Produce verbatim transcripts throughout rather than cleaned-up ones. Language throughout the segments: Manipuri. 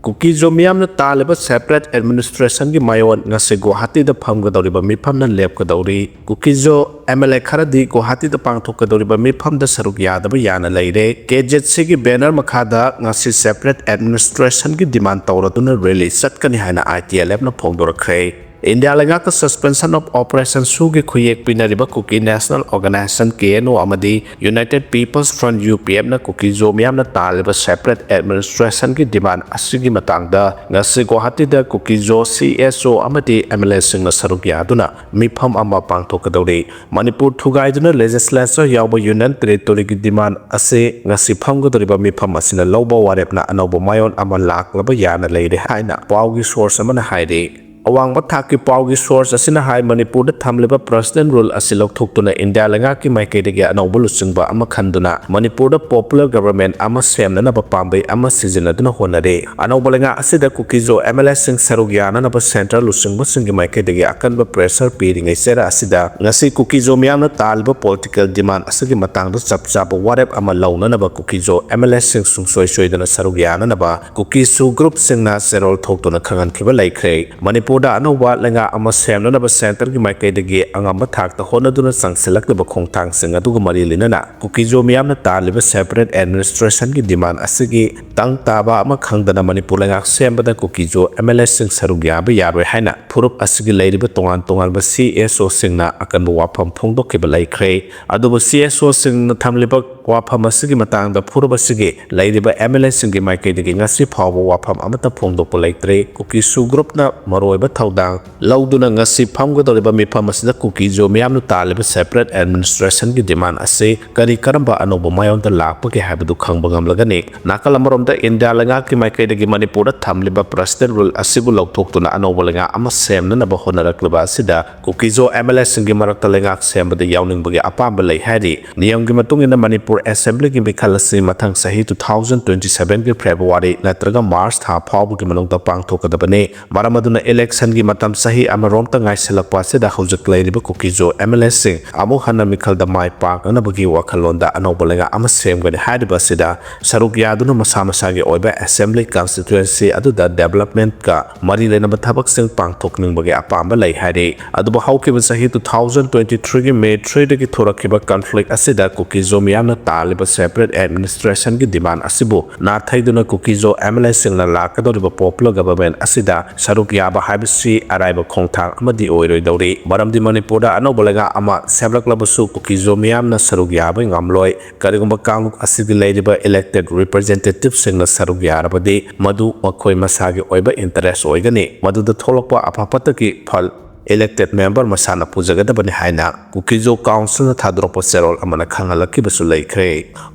ꯀꯨꯀꯤꯖꯣ ꯃꯤꯌꯥꯝꯅ ꯇꯥꯜꯂꯤꯕ separate administration ꯒꯤ ꯃꯌꯣꯟ ꯉꯁꯤ ꯒꯨꯋꯥꯍꯥꯇꯤꯗ ꯐꯝꯒꯗꯧꯔꯤꯕ ꯃꯤꯐꯝꯅ ꯂꯦꯞꯀꯗꯧꯔꯤ꯫ ꯀꯨꯀꯤꯖꯣ M L A ꯈꯔꯗꯤ ꯒꯨꯋꯥꯍꯥꯇꯤꯗ ꯄꯥꯡꯊꯣꯛꯀꯗꯧꯔꯤꯕ ꯃꯤꯐꯝꯗ ꯁꯔꯨꯛ ꯌꯥꯗꯕ ꯌꯥꯅ ꯂꯩꯔꯦ꯫ K Z C ꯒꯤ banner ꯃꯈꯥꯗ ꯉꯁꯤ separate administration ꯒꯤ demand ꯇꯧꯔꯗꯨꯅ rally ꯆꯠꯀꯅꯤ ꯍꯥꯏꯅ I T L F ꯅ ꯐꯣꯡꯗꯣꯔꯛꯈ꯭ꯔꯦ꯫ ꯏꯟꯗꯤꯌꯥ ꯂꯩꯉꯥꯛꯇ Suspension of Operation ꯁꯨꯒꯤ ꯈꯨꯌꯦꯛ ꯄꯤꯅꯔꯤꯕ Kuki National Organisation, K N O, ꯑꯃꯗꯤ United People's Front, U P F ꯅ ꯀꯨꯀꯤꯖꯣ ꯃꯤꯌꯥꯝꯅ ꯇꯥꯜꯂꯤꯕ separate administration ꯒꯤ demand ꯑꯁꯤꯒꯤ ꯃꯇꯥꯡꯗ ꯉꯁꯤ ꯒꯨꯋꯥꯍꯥꯇꯤꯗ ꯀꯨꯀꯤꯖꯣ C S O ꯑꯃꯗꯤ M L A ꯁꯤꯡꯅ ꯁꯔꯨꯛ ꯌꯥꯗꯨꯅ ꯃꯤꯐꯝ ꯑꯃ ꯄꯥꯡꯊꯣꯛꯀꯗꯧꯔꯤ꯫ ꯃꯅꯤꯄꯨꯔ ꯊꯨꯒꯥꯏꯗꯨꯅ legislature ꯌꯥꯎꯕ Union Territory ꯒꯤ demand ꯑꯁꯤ ꯉꯁꯤ ꯐꯝꯒꯗꯧꯔꯤꯕ ꯃꯤꯐꯝ ꯑꯁꯤꯅ ꯂꯧꯕ ꯋꯥꯔꯦꯞꯅ ꯑꯅꯧꯕ ꯃꯥꯌꯣꯟ ꯑꯃ ꯂꯥꯛꯂꯕ ꯌꯥꯅ ꯂꯩꯔꯦ ꯍꯥꯏꯅ ꯄꯥꯎꯒꯤ source ꯑꯃꯅ ꯍꯥꯏꯔꯤ꯫ ꯑꯋꯥꯡꯕ ꯊꯥꯛꯀꯤ ꯄꯥꯎꯒꯤ source ꯑꯁꯤꯅ ꯍꯥꯏ, ꯃꯅꯤꯄꯨꯔꯗ ꯊꯝꯂꯤꯕ President Rule ꯑꯁꯤ ꯂꯧꯊꯣꯛꯇꯨꯅ ꯏꯟꯗꯤꯌꯥ ꯂꯩꯉꯥꯛꯀꯤ ꯃꯥꯏꯀꯩꯗꯒꯤ ꯑꯅꯧꯕ ꯂꯨꯆꯤꯡꯕ ꯑꯃ ꯈꯟꯗꯨꯅ ꯃꯅꯤꯄꯨꯔꯗ popular government ꯑꯃ ꯁꯦꯝꯅꯅꯕ ꯄꯥꯝꯕꯩ ꯑꯃ ꯁꯤꯖꯤꯟꯅꯗꯨꯅ ꯍꯣꯠꯅꯔꯤ꯫ ꯑꯅꯧꯕ ꯂꯩꯉꯥꯛ ꯑꯁꯤꯗ ꯀꯨꯀꯤꯖꯣ M L A ꯁꯤꯡ ꯁꯔꯨꯛ ꯌꯥꯅꯅꯕ central ꯂꯨꯆꯤꯡꯕꯁꯤꯡꯒꯤ ꯃꯥꯏꯀꯩꯗꯒꯤ ꯑꯀꯟꯕ pressure ꯄꯤꯔꯤꯉꯩ ꯆꯩꯔꯥ ꯑꯁꯤꯗ ꯉꯁꯤ ꯀꯨꯀꯤꯖꯣ ꯃꯤꯌꯥꯝꯅ ꯇꯥꯜꯂꯤꯕ political demand ꯑꯁꯤꯒꯤ ꯃꯇꯥꯡꯗ ꯆꯞ ꯆꯥꯕ ꯋꯥꯔꯦꯞ ꯑꯃ ꯂꯧꯅꯅꯕ ꯀꯨꯀꯤꯖꯣ M L A ꯁꯤꯡ ꯁꯨꯡꯁꯣꯏ ꯁꯣꯏꯗꯅ ꯁꯔꯨꯛ ꯌꯥꯅꯅꯕ ꯀꯨꯀꯤ ꯁꯨ group ꯁꯤꯡꯅ ꯆꯦꯔꯣꯜ ꯊꯣꯛꯇꯨꯅ ꯈꯪꯍꯟꯈꯤꯕ ꯂꯩꯈ꯭ꯔꯦ꯫ ꯃꯅꯤꯄꯨꯔꯗ ꯑꯅꯧꯕ ꯂꯩꯉꯥꯛ ꯑꯃ ꯁꯦꯝꯅꯅꯕ centre ꯒꯤ ꯃꯥꯏꯀꯩꯗꯒꯤ ꯑꯉꯝꯕ ꯊꯥꯛꯇ ꯍꯣꯠꯅꯗꯨꯅ ꯆꯪꯁꯤꯜꯂꯛꯂꯤꯕ ꯈꯣꯡꯊꯥꯡꯁꯤꯡ ꯑꯗꯨꯒ ꯃꯔꯤ ꯂꯩꯅꯅ ꯀꯨꯀꯤꯖꯣ ꯃꯤꯌꯥꯝꯅ ꯇꯥꯜꯂꯤꯕ separate administration ꯒꯤ demand ꯑꯁꯤꯒꯤ ꯇꯪ ꯇꯥꯕ ꯑꯃ ꯈꯪꯗꯅ ꯃꯅꯤꯄꯨꯔ ꯂꯩꯉꯥꯛ ꯁꯦꯝꯕꯗ ꯀꯨꯀꯤꯖꯣ M L A ꯁꯤꯡ ꯁꯔꯨꯛ ꯌꯥꯕ ꯌꯥꯔꯣꯏ ꯍꯥꯏꯅ ꯐꯨꯔꯨꯞ ꯑꯁꯤꯒꯤ ꯂꯩꯔꯤꯕ ꯇꯣꯉꯥꯟ ꯇꯣꯉꯥꯟꯕ C S O ꯁꯤꯡꯅ ꯑꯀꯟꯕ ꯋꯥꯐꯝ ꯐꯣꯡꯗꯣꯛꯈꯤꯕ ꯂꯩꯈ꯭ꯔꯦ꯫ ꯑꯗꯨꯕꯨ C S O ꯁꯤꯡꯅ ꯊꯝꯂꯤꯕ ꯋꯥꯐꯝ ꯑꯁꯤꯒꯤ ꯃꯇꯥꯡꯗ ꯐꯨꯔꯨꯞ ꯑꯁꯤꯒꯤ ꯂꯩꯔꯤꯕ M L A ꯁꯤꯡꯒꯤ ꯃꯥꯏꯀꯩꯗꯒꯤ ꯉꯁꯤ ꯐꯥꯎꯕ ꯋꯥꯐꯝ ꯑꯃꯠꯇ ꯐꯣꯡꯗꯣꯛꯄ ꯂꯩꯇ꯭ꯔꯤ꯫ ꯀꯨꯀꯤ ꯁꯨ group ꯅ ꯃꯔꯨꯑꯣꯏꯕ ꯊꯧꯗꯥꯡ ꯂꯧꯗꯨꯅ ꯉꯁꯤ ꯐꯝꯒꯗꯧꯔꯤꯕ ꯃꯤꯐꯝ ꯑꯁꯤꯗ ꯀꯨꯀꯤꯖꯣ ꯃꯤꯌꯥꯝꯅ ꯇꯥꯜꯂꯤꯕ separate administration ꯒꯤ demand ꯑꯁꯤ ꯀꯔꯤ ꯀꯔꯝꯕ ꯑꯅꯧꯕ ꯃꯥꯌꯣꯟꯗ ꯂꯥꯛꯄꯒꯦ ꯍꯥꯏꯕꯗꯨ ꯈꯪꯕ ꯉꯝꯂꯒꯅꯤ꯫ ꯅꯥꯀꯜ ꯑꯃꯔꯣꯝꯗ ꯏꯟꯗꯤꯌꯥ ꯂꯩꯉꯥꯛꯀꯤ ꯃꯥꯏꯀꯩꯗꯒꯤ ꯃꯅꯤꯄꯨꯔꯗ ꯊꯝꯂꯤꯕ President Rule ꯑꯁꯤꯕꯨ ꯂꯧꯊꯣꯛꯇꯨꯅ ꯑꯅꯧꯕ ꯂꯩꯉꯥꯛ ꯑꯃ ꯁꯦꯝꯅꯅꯕ ꯍꯣꯠꯅꯔꯛꯂꯤꯕ ꯑꯁꯤꯗ ꯀꯨꯀꯤꯖꯣ M L A ꯁꯤꯡꯒꯤ ꯃꯔꯛꯇ ꯂꯩꯉꯥꯛ ꯁꯦꯝꯕꯗ ꯌꯥꯎꯅꯤꯡꯕꯒꯤ ꯑꯄꯥꯝꯕ ꯂꯩ ꯍꯥꯏꯔꯤ꯫ ꯅꯤꯌꯝꯒꯤ ꯃꯇꯨꯡ ꯏꯟꯅ ꯃꯅꯤꯄꯨꯔ Assembly ꯒꯤ ꯃꯤꯈꯜ ꯑꯁꯤ ꯃꯊꯪ ꯆꯍꯤ two thousand twenty seven ꯒꯤ February ꯅꯠꯇ꯭ꯔꯒ March ꯊꯥ ꯐꯥꯎꯕꯒꯤ ꯃꯅꯨꯡꯗ ꯄꯥꯡꯊꯣꯛꯀꯗꯕꯅꯤ꯫ ꯃꯔꯝ ꯑꯗꯨꯅ election ꯏꯂꯦꯛꯁꯟꯒꯤ ꯃꯇꯝ ꯆꯍꯤ ꯑꯃꯔꯣꯝꯇ ꯉꯥꯏꯁꯤꯜꯂꯛꯄ ꯑꯁꯤꯗ ꯍꯧꯖꯤꯛ ꯂꯩꯔꯤꯕ ꯀꯨꯀꯤꯖꯣ ꯑꯦꯝ ꯑꯦꯜ ꯑꯦꯁꯤꯡ ꯑꯃꯨꯛ ꯍꯟꯅ ꯃꯤꯈꯜꯗ ꯃꯥꯏ ꯄꯥꯛꯅꯅꯕꯒꯤ ꯋꯥꯈꯜꯂꯣꯟꯗ ꯑꯅꯧꯕ ꯂꯩꯉꯥꯛ ꯑꯃ ꯁꯦꯝꯒꯅꯤ ꯍꯥꯏꯔꯤꯕ ꯑꯁꯤꯗ ꯁꯔꯨꯛ ꯌꯥꯗꯨꯅ ꯃꯁꯥ ꯃꯁꯥꯒꯤ ꯑꯣꯏꯕ ꯑꯦꯁꯦꯝꯕ꯭ꯂꯤ ꯀꯟꯁꯇꯤꯇ꯭ꯋꯦꯟꯁꯤ ꯑꯗꯨꯗ ꯗꯦꯕꯂꯞꯃꯦꯟꯠꯀ ꯃꯔꯤ ꯂꯩꯅꯕ ꯊꯕꯛꯁꯤꯡ ꯄꯥꯡꯊꯣꯛꯅꯤꯡꯕꯒꯤ ꯑꯄꯥꯝꯕ ꯂꯩ ꯍꯥꯏꯔꯤ꯫ ꯑꯗꯨꯕꯨ ꯍꯧꯈꯤꯕ ꯆꯍꯤ two thousand twenty three ꯒꯤ May three ꯗꯒꯤ ꯊꯣꯔꯛꯈꯤꯕ ꯀꯟꯐ꯭ꯂꯤꯛ ꯑꯁꯤꯗ ꯀꯨꯀꯤꯖꯣ ꯃꯤꯌꯥꯝꯅ ꯇꯥꯜꯂꯤꯕ ꯁꯦꯄꯔꯦꯠ ꯑꯦꯗꯃꯤꯅꯤꯁꯇ꯭ꯔꯦꯁꯟꯒꯤ ꯗꯤꯃꯥꯟ ꯑꯁꯤꯕꯨ ꯅꯥꯊꯩꯗꯨꯅ ꯀꯨꯀꯤꯖꯣ ꯑꯦꯝ ꯑꯦꯜ ꯑꯦꯁꯤꯡꯅ ꯂꯥꯛꯀꯗꯧꯔꯤꯕ ꯄꯣꯄꯨꯂꯔ ꯒꯚꯔꯟꯃꯦꯟꯠ ꯑꯁꯤꯗ ꯁꯔꯨꯛ ꯌꯥꯕ ꯍꯥꯏꯕꯁꯤ ꯑꯔꯥꯏꯕ ꯈꯣꯡꯊꯥꯡ ꯑꯃꯗꯤ ꯑꯣꯏꯔꯣꯏꯗꯧꯔꯤ꯫ ꯃꯔꯝꯗꯤ ꯃꯅꯤꯄꯨꯔꯗ ꯑꯅꯧꯕ ꯂꯩꯉꯥꯛ ꯑꯃ ꯁꯦꯝꯂꯛꯂꯕꯁꯨ ꯀꯨꯀꯤꯖꯣ ꯃꯤꯌꯥꯝꯅ ꯁꯔꯨꯛ ꯌꯥꯕ ꯉꯝꯂꯣꯏ꯫ ꯀꯔꯤꯒꯨꯝꯕ ꯀꯥꯡꯂꯨꯞ ꯑꯁꯤꯒꯤ ꯂꯩꯔꯤꯕ ꯏꯂꯦꯛꯇꯦꯗ ꯔꯤꯄ꯭ꯔꯖꯦꯟꯇꯦꯇꯤꯚꯁꯤꯡꯅ ꯁꯔꯨꯛ ꯌꯥꯔꯕꯗꯤ ꯃꯗꯨ ꯃꯈꯣꯏ ꯃꯁꯥꯒꯤ ꯑꯣꯏꯕ ꯏꯟꯇꯔꯦꯁ ꯑꯣꯏꯒꯅꯤ꯫ ꯃꯗꯨꯗ ꯊꯣꯛꯂꯛꯄ ꯑꯐ ꯐꯠꯇꯒꯤ ꯐꯜ ꯏꯂꯦꯛꯇꯦꯗ ꯃꯦꯝꯕꯔ ꯃꯁꯥꯅ ꯄꯨꯖꯒꯗꯕꯅꯤ ꯍꯥꯏꯅ ꯀꯨꯀꯤꯖꯣ ꯀꯥꯎꯟꯁꯤꯜꯅ ꯊꯥꯗꯣꯔꯛꯄ ꯆꯦꯔꯣꯜ ꯑꯃꯅ ꯈꯪꯍꯜꯂꯛꯈꯤꯕꯁꯨ ꯂꯩꯈ꯭ꯔꯦ꯫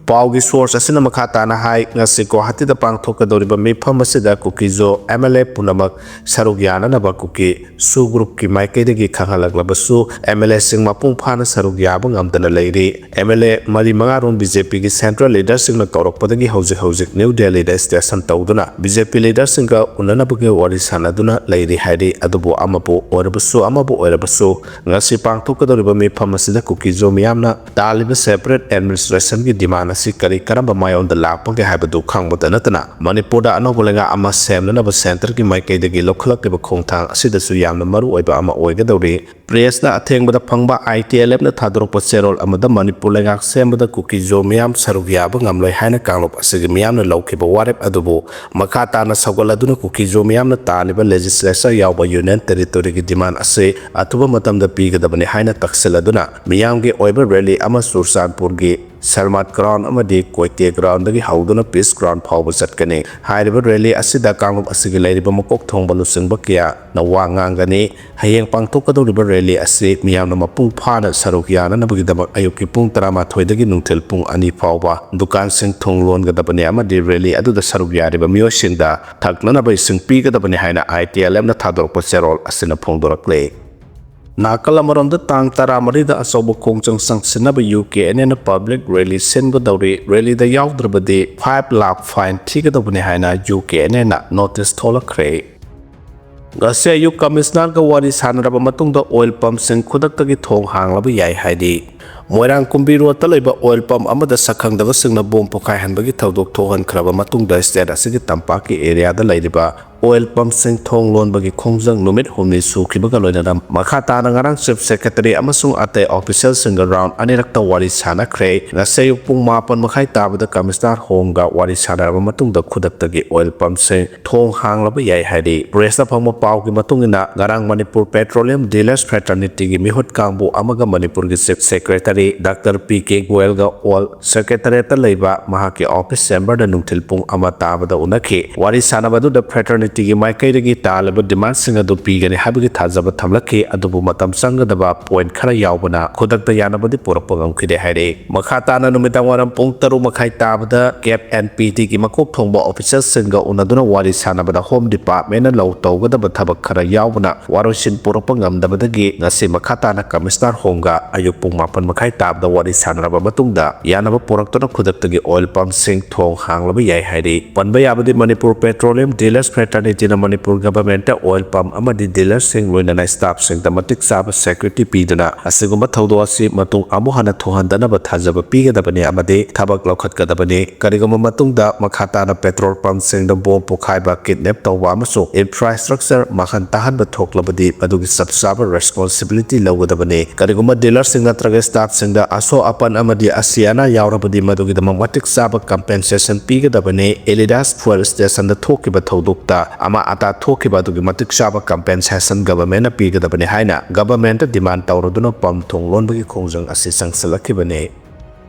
ꯄꯥꯎꯒꯤ ꯁꯣꯔꯁ ꯑꯁꯤꯅ ꯃꯈꯥ ꯇꯥꯅ ꯍꯥꯏ, ꯉꯁꯤ ꯒꯨꯋꯥꯍꯥꯇꯤꯗ ꯄꯥꯡꯊꯣꯛꯀꯗꯧꯔꯤꯕ ꯃꯤꯐꯝ ꯑꯁꯤꯗ ꯀꯨꯀꯤꯖꯣ ꯑꯦꯝ ꯑꯦꯜ ꯑꯦ ꯄꯨꯝꯅꯃꯛ ꯁꯔꯨꯛ ꯌꯥꯅꯅꯕ ꯀꯨꯀꯤ ꯁꯨ ꯒ꯭ꯔꯨꯞꯀꯤ ꯃꯥꯏꯀꯩꯗꯒꯤ ꯈꯪꯍꯜꯂꯛꯂꯕꯁꯨ, ꯑꯦꯝ ꯑꯦꯜ ꯑꯦꯁꯤꯡ ꯃꯄꯨꯡ ꯐꯥꯅ ꯁꯔꯨꯛ ꯌꯥꯕ ꯉꯝꯗꯅ ꯂꯩꯔꯤ꯫ ꯑꯦꯝ ꯑꯦꯜ ꯑꯦ ꯃꯔꯤ ꯃꯉꯥꯔꯣꯝ ꯕꯤ ꯖꯦ ꯄꯤꯒꯤ ꯁꯦꯟꯇ꯭ꯔꯦꯜ ꯂꯤꯗꯔꯁꯤꯡꯅ ꯀꯧꯔꯛꯄꯗꯒꯤ ꯍꯧꯖꯤꯛ ꯍꯧꯖꯤꯛ ꯅ꯭ꯌꯨ ꯗꯦꯜꯂꯤꯗ ꯁ꯭ꯇꯦꯁꯟ ꯇꯧꯗꯨꯅ ꯕꯤ ꯖꯦ ꯄꯤ ꯂꯤꯗꯔꯁꯤꯡꯒ ꯎꯅꯅꯕꯒꯤ ꯋꯥꯔꯤ ꯁꯥꯟꯅꯗꯨꯅ ꯂꯩꯔꯤ ꯍꯥꯏꯔꯤ꯫ ꯑꯗꯨꯕꯨ ꯑꯃꯕꯨ ꯑꯣꯏꯔꯕꯁꯨ, ꯑꯃꯕꯨ ꯑꯣꯏꯔꯕꯁꯨ, ꯉꯁꯤ ꯄꯥꯡꯊꯣꯛꯀꯗꯧꯔꯤꯕ ꯃꯤꯐꯝ ꯑꯁꯤꯗ ꯀꯨꯀꯤꯖꯣ ꯃꯤꯌꯥꯝꯅ ꯇꯥꯜꯂꯤꯕ ꯁꯦꯄꯔꯦꯠ ꯑꯦꯗꯃꯤꯅꯤꯁꯇ꯭ꯔꯦꯁꯟꯒꯤ ꯗꯤꯃꯥꯟ ꯑꯁꯤ ꯀꯔꯤ ꯀꯔꯝꯕ ꯃꯥꯏꯑꯣꯟꯗ ꯂꯥꯛꯄꯒꯦ ꯍꯥꯏꯕꯗꯨ ꯈꯪꯕꯇ ꯅꯠꯇꯅ, ꯃꯅꯤꯄꯨꯔꯗ ꯑꯅꯧꯕ ꯂꯩꯉꯥꯛ ꯑꯃ ꯁꯦꯝꯅꯅꯕ ꯁꯦꯟꯇꯔꯒꯤ ꯃꯥꯏꯀꯩꯗꯒꯤ ꯂꯧꯈꯠꯂꯛꯂꯤꯕ ꯈꯣꯡꯊꯥꯡ ꯑꯁꯤꯗꯁꯨ ꯌꯥꯝꯅ ꯃꯔꯨ ꯑꯣꯏꯕ ꯑꯃ ꯑꯣꯏꯒꯗꯧꯔꯤ꯫ ꯄ꯭ꯔꯦꯁꯅ ꯑꯊꯦꯡꯕꯗ ꯐꯪꯕ ꯑꯥꯏ ꯇꯤ ꯑꯦꯜ ꯑꯦꯐꯅ ꯊꯥꯗꯣꯔꯛꯄ ꯆꯦꯔꯣꯜ ꯑꯃꯗ ꯃꯅꯤꯄꯨꯔ ꯂꯩꯉꯥꯛ ꯁꯦꯝꯕꯗ ꯀꯨꯀꯤꯖꯣ ꯃꯤꯌꯥꯝ ꯁꯔꯨꯛ ꯌꯥꯕ ꯉꯝꯂꯣꯏ ꯍꯥꯏꯅ ꯀꯥꯡꯂꯨꯞ ꯑꯁꯤꯒꯤ ꯃꯤꯌꯥꯝꯅ ꯂꯧꯈꯤꯕ ꯋꯥꯔꯦꯞ ꯑꯗꯨꯕꯨ ꯃꯈꯥ ꯇꯥꯅ ꯁꯧꯒꯠꯂꯗꯨꯅ ꯀꯨꯀꯤꯖꯣ ꯃꯤꯌꯥꯝꯅ ꯇꯥꯜꯂꯤꯕ ꯂꯦꯖꯤꯁꯂꯦꯆꯔ ꯌꯥꯎꯕ ꯌꯨꯅꯤꯌꯟ ꯇꯦꯔꯤꯇꯣꯔꯤꯒꯤ ꯗꯤꯃꯥꯟ ꯑꯁꯤ ꯑꯊꯨꯕ ꯃꯇꯝꯗ ꯄꯤꯒꯗꯕꯅꯤ ꯍꯥꯏꯅ ꯇꯛꯁꯤꯜꯂꯗꯨꯅ ꯃꯤꯌꯥꯝꯒꯤ ꯑꯣꯏꯕ ꯔꯦꯂꯤ ꯑꯃ ꯆꯨꯔꯆꯥꯟꯄꯨꯔꯒꯤ ꯁꯔꯃꯥꯠ ꯒ꯭ꯔꯥꯎꯟ ꯑꯃꯗꯤ ꯀꯣꯏꯇꯦ ꯒ꯭ꯔꯥꯎꯟꯗꯒꯤ ꯍꯧꯗꯨꯅ ꯄꯤꯁ ꯒ꯭ꯔꯥꯎꯟ ꯐꯥꯎꯕ ꯆꯠꯀꯅꯤ꯫ ꯍꯥꯏꯔꯤꯕ ꯔꯦꯂꯤ ꯑꯁꯤꯗ ꯀꯥꯡꯂꯨꯞ ꯑꯁꯤꯒꯤ ꯂꯩꯔꯤꯕ ꯃꯀꯣꯛ ꯊꯣꯡꯕ ꯂꯨꯆꯤꯡꯕ ꯀꯌꯥꯅ ꯋꯥ ꯉꯥꯡꯒꯅꯤ꯫ ꯍꯌꯦꯡ ꯄꯥꯡꯊꯣꯛꯀꯗꯧꯔꯤꯕ ꯔꯦꯂꯤ ꯑꯁꯤ ꯃꯤꯌꯥꯝꯅ ꯃꯄꯨꯡ ꯐꯥꯅ ꯁꯔꯨꯛ ꯌꯥꯅꯅꯕꯒꯤꯗꯃꯛ ꯑꯌꯨꯛꯀꯤ ꯄꯨꯡ ꯇꯔꯥꯃꯥꯊꯣꯏꯗꯒꯤ ꯅꯨꯡꯊꯤꯜ ꯄꯨꯡ ꯑꯅꯤ ꯐꯥꯎꯕ ꯗꯨꯀꯥꯟꯁꯤꯡ ꯊꯣꯡ ꯂꯣꯟꯒꯗꯕꯅꯤ ꯑꯃꯗꯤ ꯔꯦꯂꯤ ꯑꯗꯨꯗ ꯁꯔꯨꯛ ꯌꯥꯔꯤꯕ ꯃꯤꯑꯣꯏꯁꯤꯡꯗ ꯊꯛꯅꯅꯕ ꯏꯁꯤꯡ ꯄꯤꯒꯗꯕꯅꯤ ꯍꯥꯏꯅ ꯑꯥꯏ ꯇꯤ ꯑꯦꯜ ꯑꯦꯐꯅ ꯊꯥꯗꯣꯔꯛꯄ ꯆꯦꯔꯣꯜ ꯑꯁꯤꯅ ꯐꯣꯡꯗꯣꯔꯛꯂꯤ꯫ ꯅꯥꯀꯜ ꯑꯃꯔꯣꯝꯗ ꯇꯥꯡ ꯇꯔꯥꯃꯔꯤꯗ ꯑꯆꯧꯕ ꯈꯣꯡꯖꯪ ꯆꯪꯁꯤꯟꯅꯕ ꯌꯨ ꯀꯦ ꯑꯦꯟ ꯑꯦꯅ ꯄꯕ꯭ꯂꯤꯛ ꯔꯦꯂꯤ ꯁꯤꯟꯒꯗꯧꯔꯤ꯫ ꯔꯦꯂꯤꯗ ꯌꯥꯎꯗ꯭ꯔꯕꯗꯤ five ꯂꯥꯈ ꯐꯥꯏꯟ ꯊꯤꯒꯗꯧꯕꯅꯤ ꯍꯥꯏꯅ ꯌꯨ ꯀꯦ ꯑꯦꯟ ꯑꯦꯅ ꯅꯣꯇꯤꯁ ꯊꯣꯛꯂꯛꯈ꯭ꯔꯦ꯫ ꯉꯁꯤ ꯑꯌꯨꯛ ꯀꯃꯤꯁꯅꯔꯒ ꯋꯥꯔꯤ ꯁꯥꯟꯅꯔꯕ ꯃꯇꯨꯡꯗ ꯑꯣꯏꯜ ꯄꯝꯁꯤꯡ ꯈꯨꯗꯛꯇꯒꯤ ꯊꯣꯡ ꯍꯥꯡꯂꯕ ꯌꯥꯏ ꯍꯥꯏꯔꯤ꯫ ꯃꯣꯏꯔꯥꯡ ꯀꯨꯝꯕꯤ ꯔꯣꯗꯇ ꯂꯩꯕ ꯑꯣꯏꯜ ꯄꯝ ꯑꯃꯗ ꯁꯛꯈꯪꯗꯕꯁꯤꯡꯅ ꯕꯣꯝ ꯄꯣꯈꯥꯏꯍꯟꯕꯒꯤ ꯊꯧꯗꯣꯛ ꯊꯣꯛꯍꯟꯈ꯭ꯔꯕ ꯃꯇꯨꯡꯗ ꯁ꯭ꯇꯦꯠ ꯑꯁꯤꯒꯤ ꯇꯝꯄꯥꯛꯀꯤ ꯑꯦꯔꯤꯌꯥꯗ ꯂꯩꯔꯤꯕ ꯑꯣꯏꯜ ꯄꯝꯁꯤꯡ ꯊꯣꯡ ꯂꯣꯟꯕꯒꯤ ꯈꯣꯡꯖꯪ ꯅꯨꯃꯤꯠ ꯍꯨꯝꯅꯤ ꯁꯨꯈꯤꯕꯒ ꯂꯣꯏꯅꯅ ꯃꯈꯥ ꯇꯥꯅ ꯉꯔꯥꯡ ꯆꯤꯐ ꯁꯦꯀ꯭ꯔꯦꯇꯔꯤ ꯑꯃꯁꯨꯡ ꯑꯇꯩ ꯑꯣꯐꯤꯁꯤꯌꯦꯜꯁꯤꯡꯒ ꯔꯥꯎꯟ ꯑꯅꯤꯔꯛꯇ ꯋꯥꯔꯤ ꯁꯥꯟꯅꯈ꯭ꯔꯦ꯫ ꯉꯁꯤ ꯑꯌꯨꯛ ꯄꯨꯡ ꯃꯥꯄꯟ ꯃꯈꯥꯏ ꯇꯥꯕꯗ ꯀꯃꯤꯁꯅꯔ ꯍꯣꯝꯒ ꯋꯥꯔꯤ ꯁꯥꯟꯅꯔꯕ ꯃꯇꯨꯡꯗ ꯈꯨꯗꯛꯇꯒꯤ ꯑꯣꯏꯜ ꯄꯝꯁꯤꯡ ꯊꯣꯡ ꯍꯥꯡꯂꯕ ꯌꯥꯏ ꯍꯥꯏꯔꯤ꯫ ꯄ꯭ꯔꯦꯁꯇ ꯐꯪꯕ ꯄꯥꯎꯒꯤ ꯃꯇꯨꯡ ꯏꯟꯅ, ꯉꯔꯥꯡ ꯃꯅꯤꯄꯨꯔ ꯄꯦꯇ꯭ꯔꯣꯂꯤꯌꯝ ꯗꯤꯂꯔꯁ ꯐ꯭ꯔꯦꯇꯔꯅꯤꯇꯤꯒꯤ ꯃꯤꯍꯨꯠ ꯀꯥꯡꯕꯨ ꯑꯃꯒ ꯃꯅꯤꯄꯨꯔꯒꯤ chief secretary doctor P K ꯒꯣꯌꯜꯒ ꯑꯣꯜ ꯁꯦꯀ꯭ꯔꯦꯇꯔꯤꯌꯦꯠꯇ ꯂꯩꯕ ꯃꯍꯥꯛꯀꯤ ꯑꯣꯐꯤꯁ ꯆꯦꯝꯕꯔꯗ ꯅꯨꯡꯊꯤꯜ ꯄꯨꯡ ꯑꯃ ꯇꯥꯕꯗ ꯎꯅꯈꯤ꯫ ꯋꯥꯔꯤ ꯁꯥꯟꯅꯕ ꯑꯗꯨꯗ ꯐ꯭ꯔꯦꯇꯔꯅꯤꯇꯤꯒꯤ ꯃꯥꯏꯀꯩꯗꯒꯤ ꯇꯥꯜꯂꯕ ꯗꯤꯃꯥꯟꯁꯤꯡ ꯑꯗꯨ ꯄꯤꯒꯅꯤ ꯍꯥꯏꯕꯒꯤ ꯊꯥꯖꯕ ꯊꯝꯂꯛꯈꯤ, ꯑꯗꯨꯕꯨ ꯃꯇꯝ ꯆꯪꯒꯗꯕ ꯄꯣꯏꯟꯠ ꯈꯔ ꯌꯥꯎꯕꯅ ꯈꯨꯗꯛꯇ ꯌꯥꯅꯕꯗꯤ ꯄꯨꯔꯛꯄ ꯉꯝꯈꯤꯗꯦ ꯍꯥꯏꯔꯛꯏ꯫ ꯃꯈꯥ ꯇꯥꯅ ꯅꯨꯃꯤꯗꯥꯡ ꯋꯥꯏꯔꯝ ꯄꯨꯡ ꯇꯔꯨꯛ ꯃꯈꯥꯏ ꯇꯥꯕꯗ ꯀꯦꯞ ꯑꯦꯟ ꯄꯤ ꯇꯤꯒꯤ ꯃꯀꯣꯛ ꯊꯣꯡꯕ ꯑꯣꯐꯤꯁꯔꯁꯤꯡꯒ ꯎꯅꯗꯨꯅ ꯋꯥꯔꯤ ꯁꯥꯟꯅꯕꯗ ꯍꯣꯝ ꯗꯤꯄꯥꯔꯠꯃꯦꯟꯅ ꯂꯧ ꯇꯧꯒꯗꯕ ꯊꯕꯛ ꯈꯔ ꯌꯥꯎꯕꯅ ꯋꯥꯔꯣꯏꯁꯤꯟ ꯄꯨꯔꯛꯄ ꯉꯝꯗꯕꯗꯒꯤ ꯉꯁꯤ ꯃꯈꯥ ꯇꯥꯅ ꯀꯃꯤꯁꯅꯔ ꯍꯣꯝꯒ ꯑꯌꯨꯛ ꯄꯨꯡ ꯃꯥꯄꯟ ꯃꯈꯥꯏ ꯇꯥꯕꯗ ꯋꯥꯔꯤ ꯁꯥꯟꯅꯔꯕ ꯃꯇꯨꯡꯗ ꯌꯥꯅꯕ ꯄꯨꯔꯛꯇꯨꯅ ꯈꯨꯗꯛꯇꯒꯤ ꯑꯣꯏꯜ ꯄꯝꯁꯤꯡ ꯊꯣꯡ ꯍꯥꯡꯂꯕ ꯌꯥꯏ ꯍꯥꯏꯔꯤ꯫ ꯄꯟꯕ ꯌꯥꯕꯗꯤ ꯃꯅꯤꯄꯨꯔ ꯄꯦꯇ꯭ꯔꯣꯂꯤꯌꯝ ꯗꯤꯂꯔꯁ ꯐ꯭ꯔꯦꯇꯔꯅꯤꯇꯤꯅ ꯃꯅꯤꯄꯨꯔ ꯒꯚꯔꯟꯃꯦꯟꯠꯇ ꯑꯣꯏꯜ ꯄꯝ ꯑꯃꯗꯤ ꯗꯤꯂꯔꯁꯤꯡ ꯂꯣꯏꯅꯅ ꯁ꯭ꯇꯥꯐꯁꯤꯡꯗ ꯃꯇꯤꯛ ꯆꯥꯕ ꯁꯦꯀ꯭ꯌꯨꯔꯤꯇꯤ ꯄꯤꯗꯨꯅ ꯑꯁꯤꯒꯨꯝꯕ ꯊꯧꯗꯣꯛ ꯑꯁꯤ ꯃꯇꯨꯡ ꯑꯃꯨꯛ ꯍꯟꯅ ꯊꯣꯛꯍꯟꯗꯅꯕ ꯊꯥꯖꯕ ꯄꯤꯒꯗꯕꯅꯤ ꯑꯃꯗꯤ ꯊꯕꯛ ꯂꯧꯈꯠꯀꯗꯕꯅꯤ꯫ ꯀꯔꯤꯒꯨꯝꯕ ꯃꯇꯨꯡꯗ ꯃꯈꯥ ꯇꯥꯅ ꯄꯦꯇ꯭ꯔꯣꯜ ꯄꯝꯁꯤꯡꯗ ꯕꯣꯝ ꯄꯣꯈꯥꯏꯕ, ꯀꯤꯗꯅꯦꯞ ꯇꯧꯕ ꯑꯃꯁꯨꯡ ꯏꯟꯐ꯭ꯔꯥꯁ꯭ꯇ꯭ꯔꯛꯆꯔ ꯃꯥꯡꯍꯟ ꯇꯥꯍꯟꯕ ꯊꯣꯛꯂꯕꯗꯤ ꯃꯗꯨꯒꯤ ꯆꯞ ꯆꯥꯕ ꯔꯦꯁꯄꯣꯟꯁꯤꯕꯤꯂꯤꯇꯤ ꯂꯧꯒꯗꯕꯅꯤ꯫ ꯀꯔꯤꯒꯨꯝꯕ ꯗꯤꯂꯔꯁꯤꯡ ꯅꯠꯇ꯭ꯔꯒ ꯁ꯭ꯇꯥꯐꯁꯤꯡꯗ ꯑꯁꯣꯛ ꯑꯄꯟ ꯑꯃꯗꯤ ꯑꯁꯤ ꯑꯅꯥ ꯌꯥꯎꯔꯕꯗꯤ ꯃꯗꯨꯒꯤꯗꯃꯛ ꯃꯇꯤꯛ ꯆꯥꯕ ꯀꯝꯄꯦꯟꯁꯦꯁꯟ ꯄꯤꯒꯗꯕꯅꯤ꯫ ꯑꯦꯂꯤꯗꯥꯁ ꯐ꯭ꯌꯨꯑꯦꯜ ꯁ꯭ꯇꯦꯁꯟꯗ ꯊꯣꯛꯈꯤꯕ ꯊꯧꯗꯣꯛꯇ ꯑꯃꯥ ꯑꯇꯥ ꯊꯣꯛꯈꯤꯕ ꯑꯗꯨꯒꯤ ꯃꯇꯤꯛ ꯆꯥꯕ ꯀꯝꯄꯦꯟꯁꯦꯁꯟ ꯒꯚꯔꯟꯃꯦꯟꯠꯅ ꯄꯤꯒꯗꯕꯅꯤ ꯍꯥꯏꯅ ꯒꯚꯔꯟꯃꯦꯟꯠꯇ ꯗꯤꯃꯥꯟ ꯇꯧꯔꯗꯨꯅ ꯄꯝ ꯊꯣꯡ ꯂꯣꯟꯕꯒꯤ ꯈꯣꯡꯖꯪ ꯑꯁꯤ ꯆꯪꯁꯤꯜꯂꯛꯈꯤꯕꯅꯤ꯫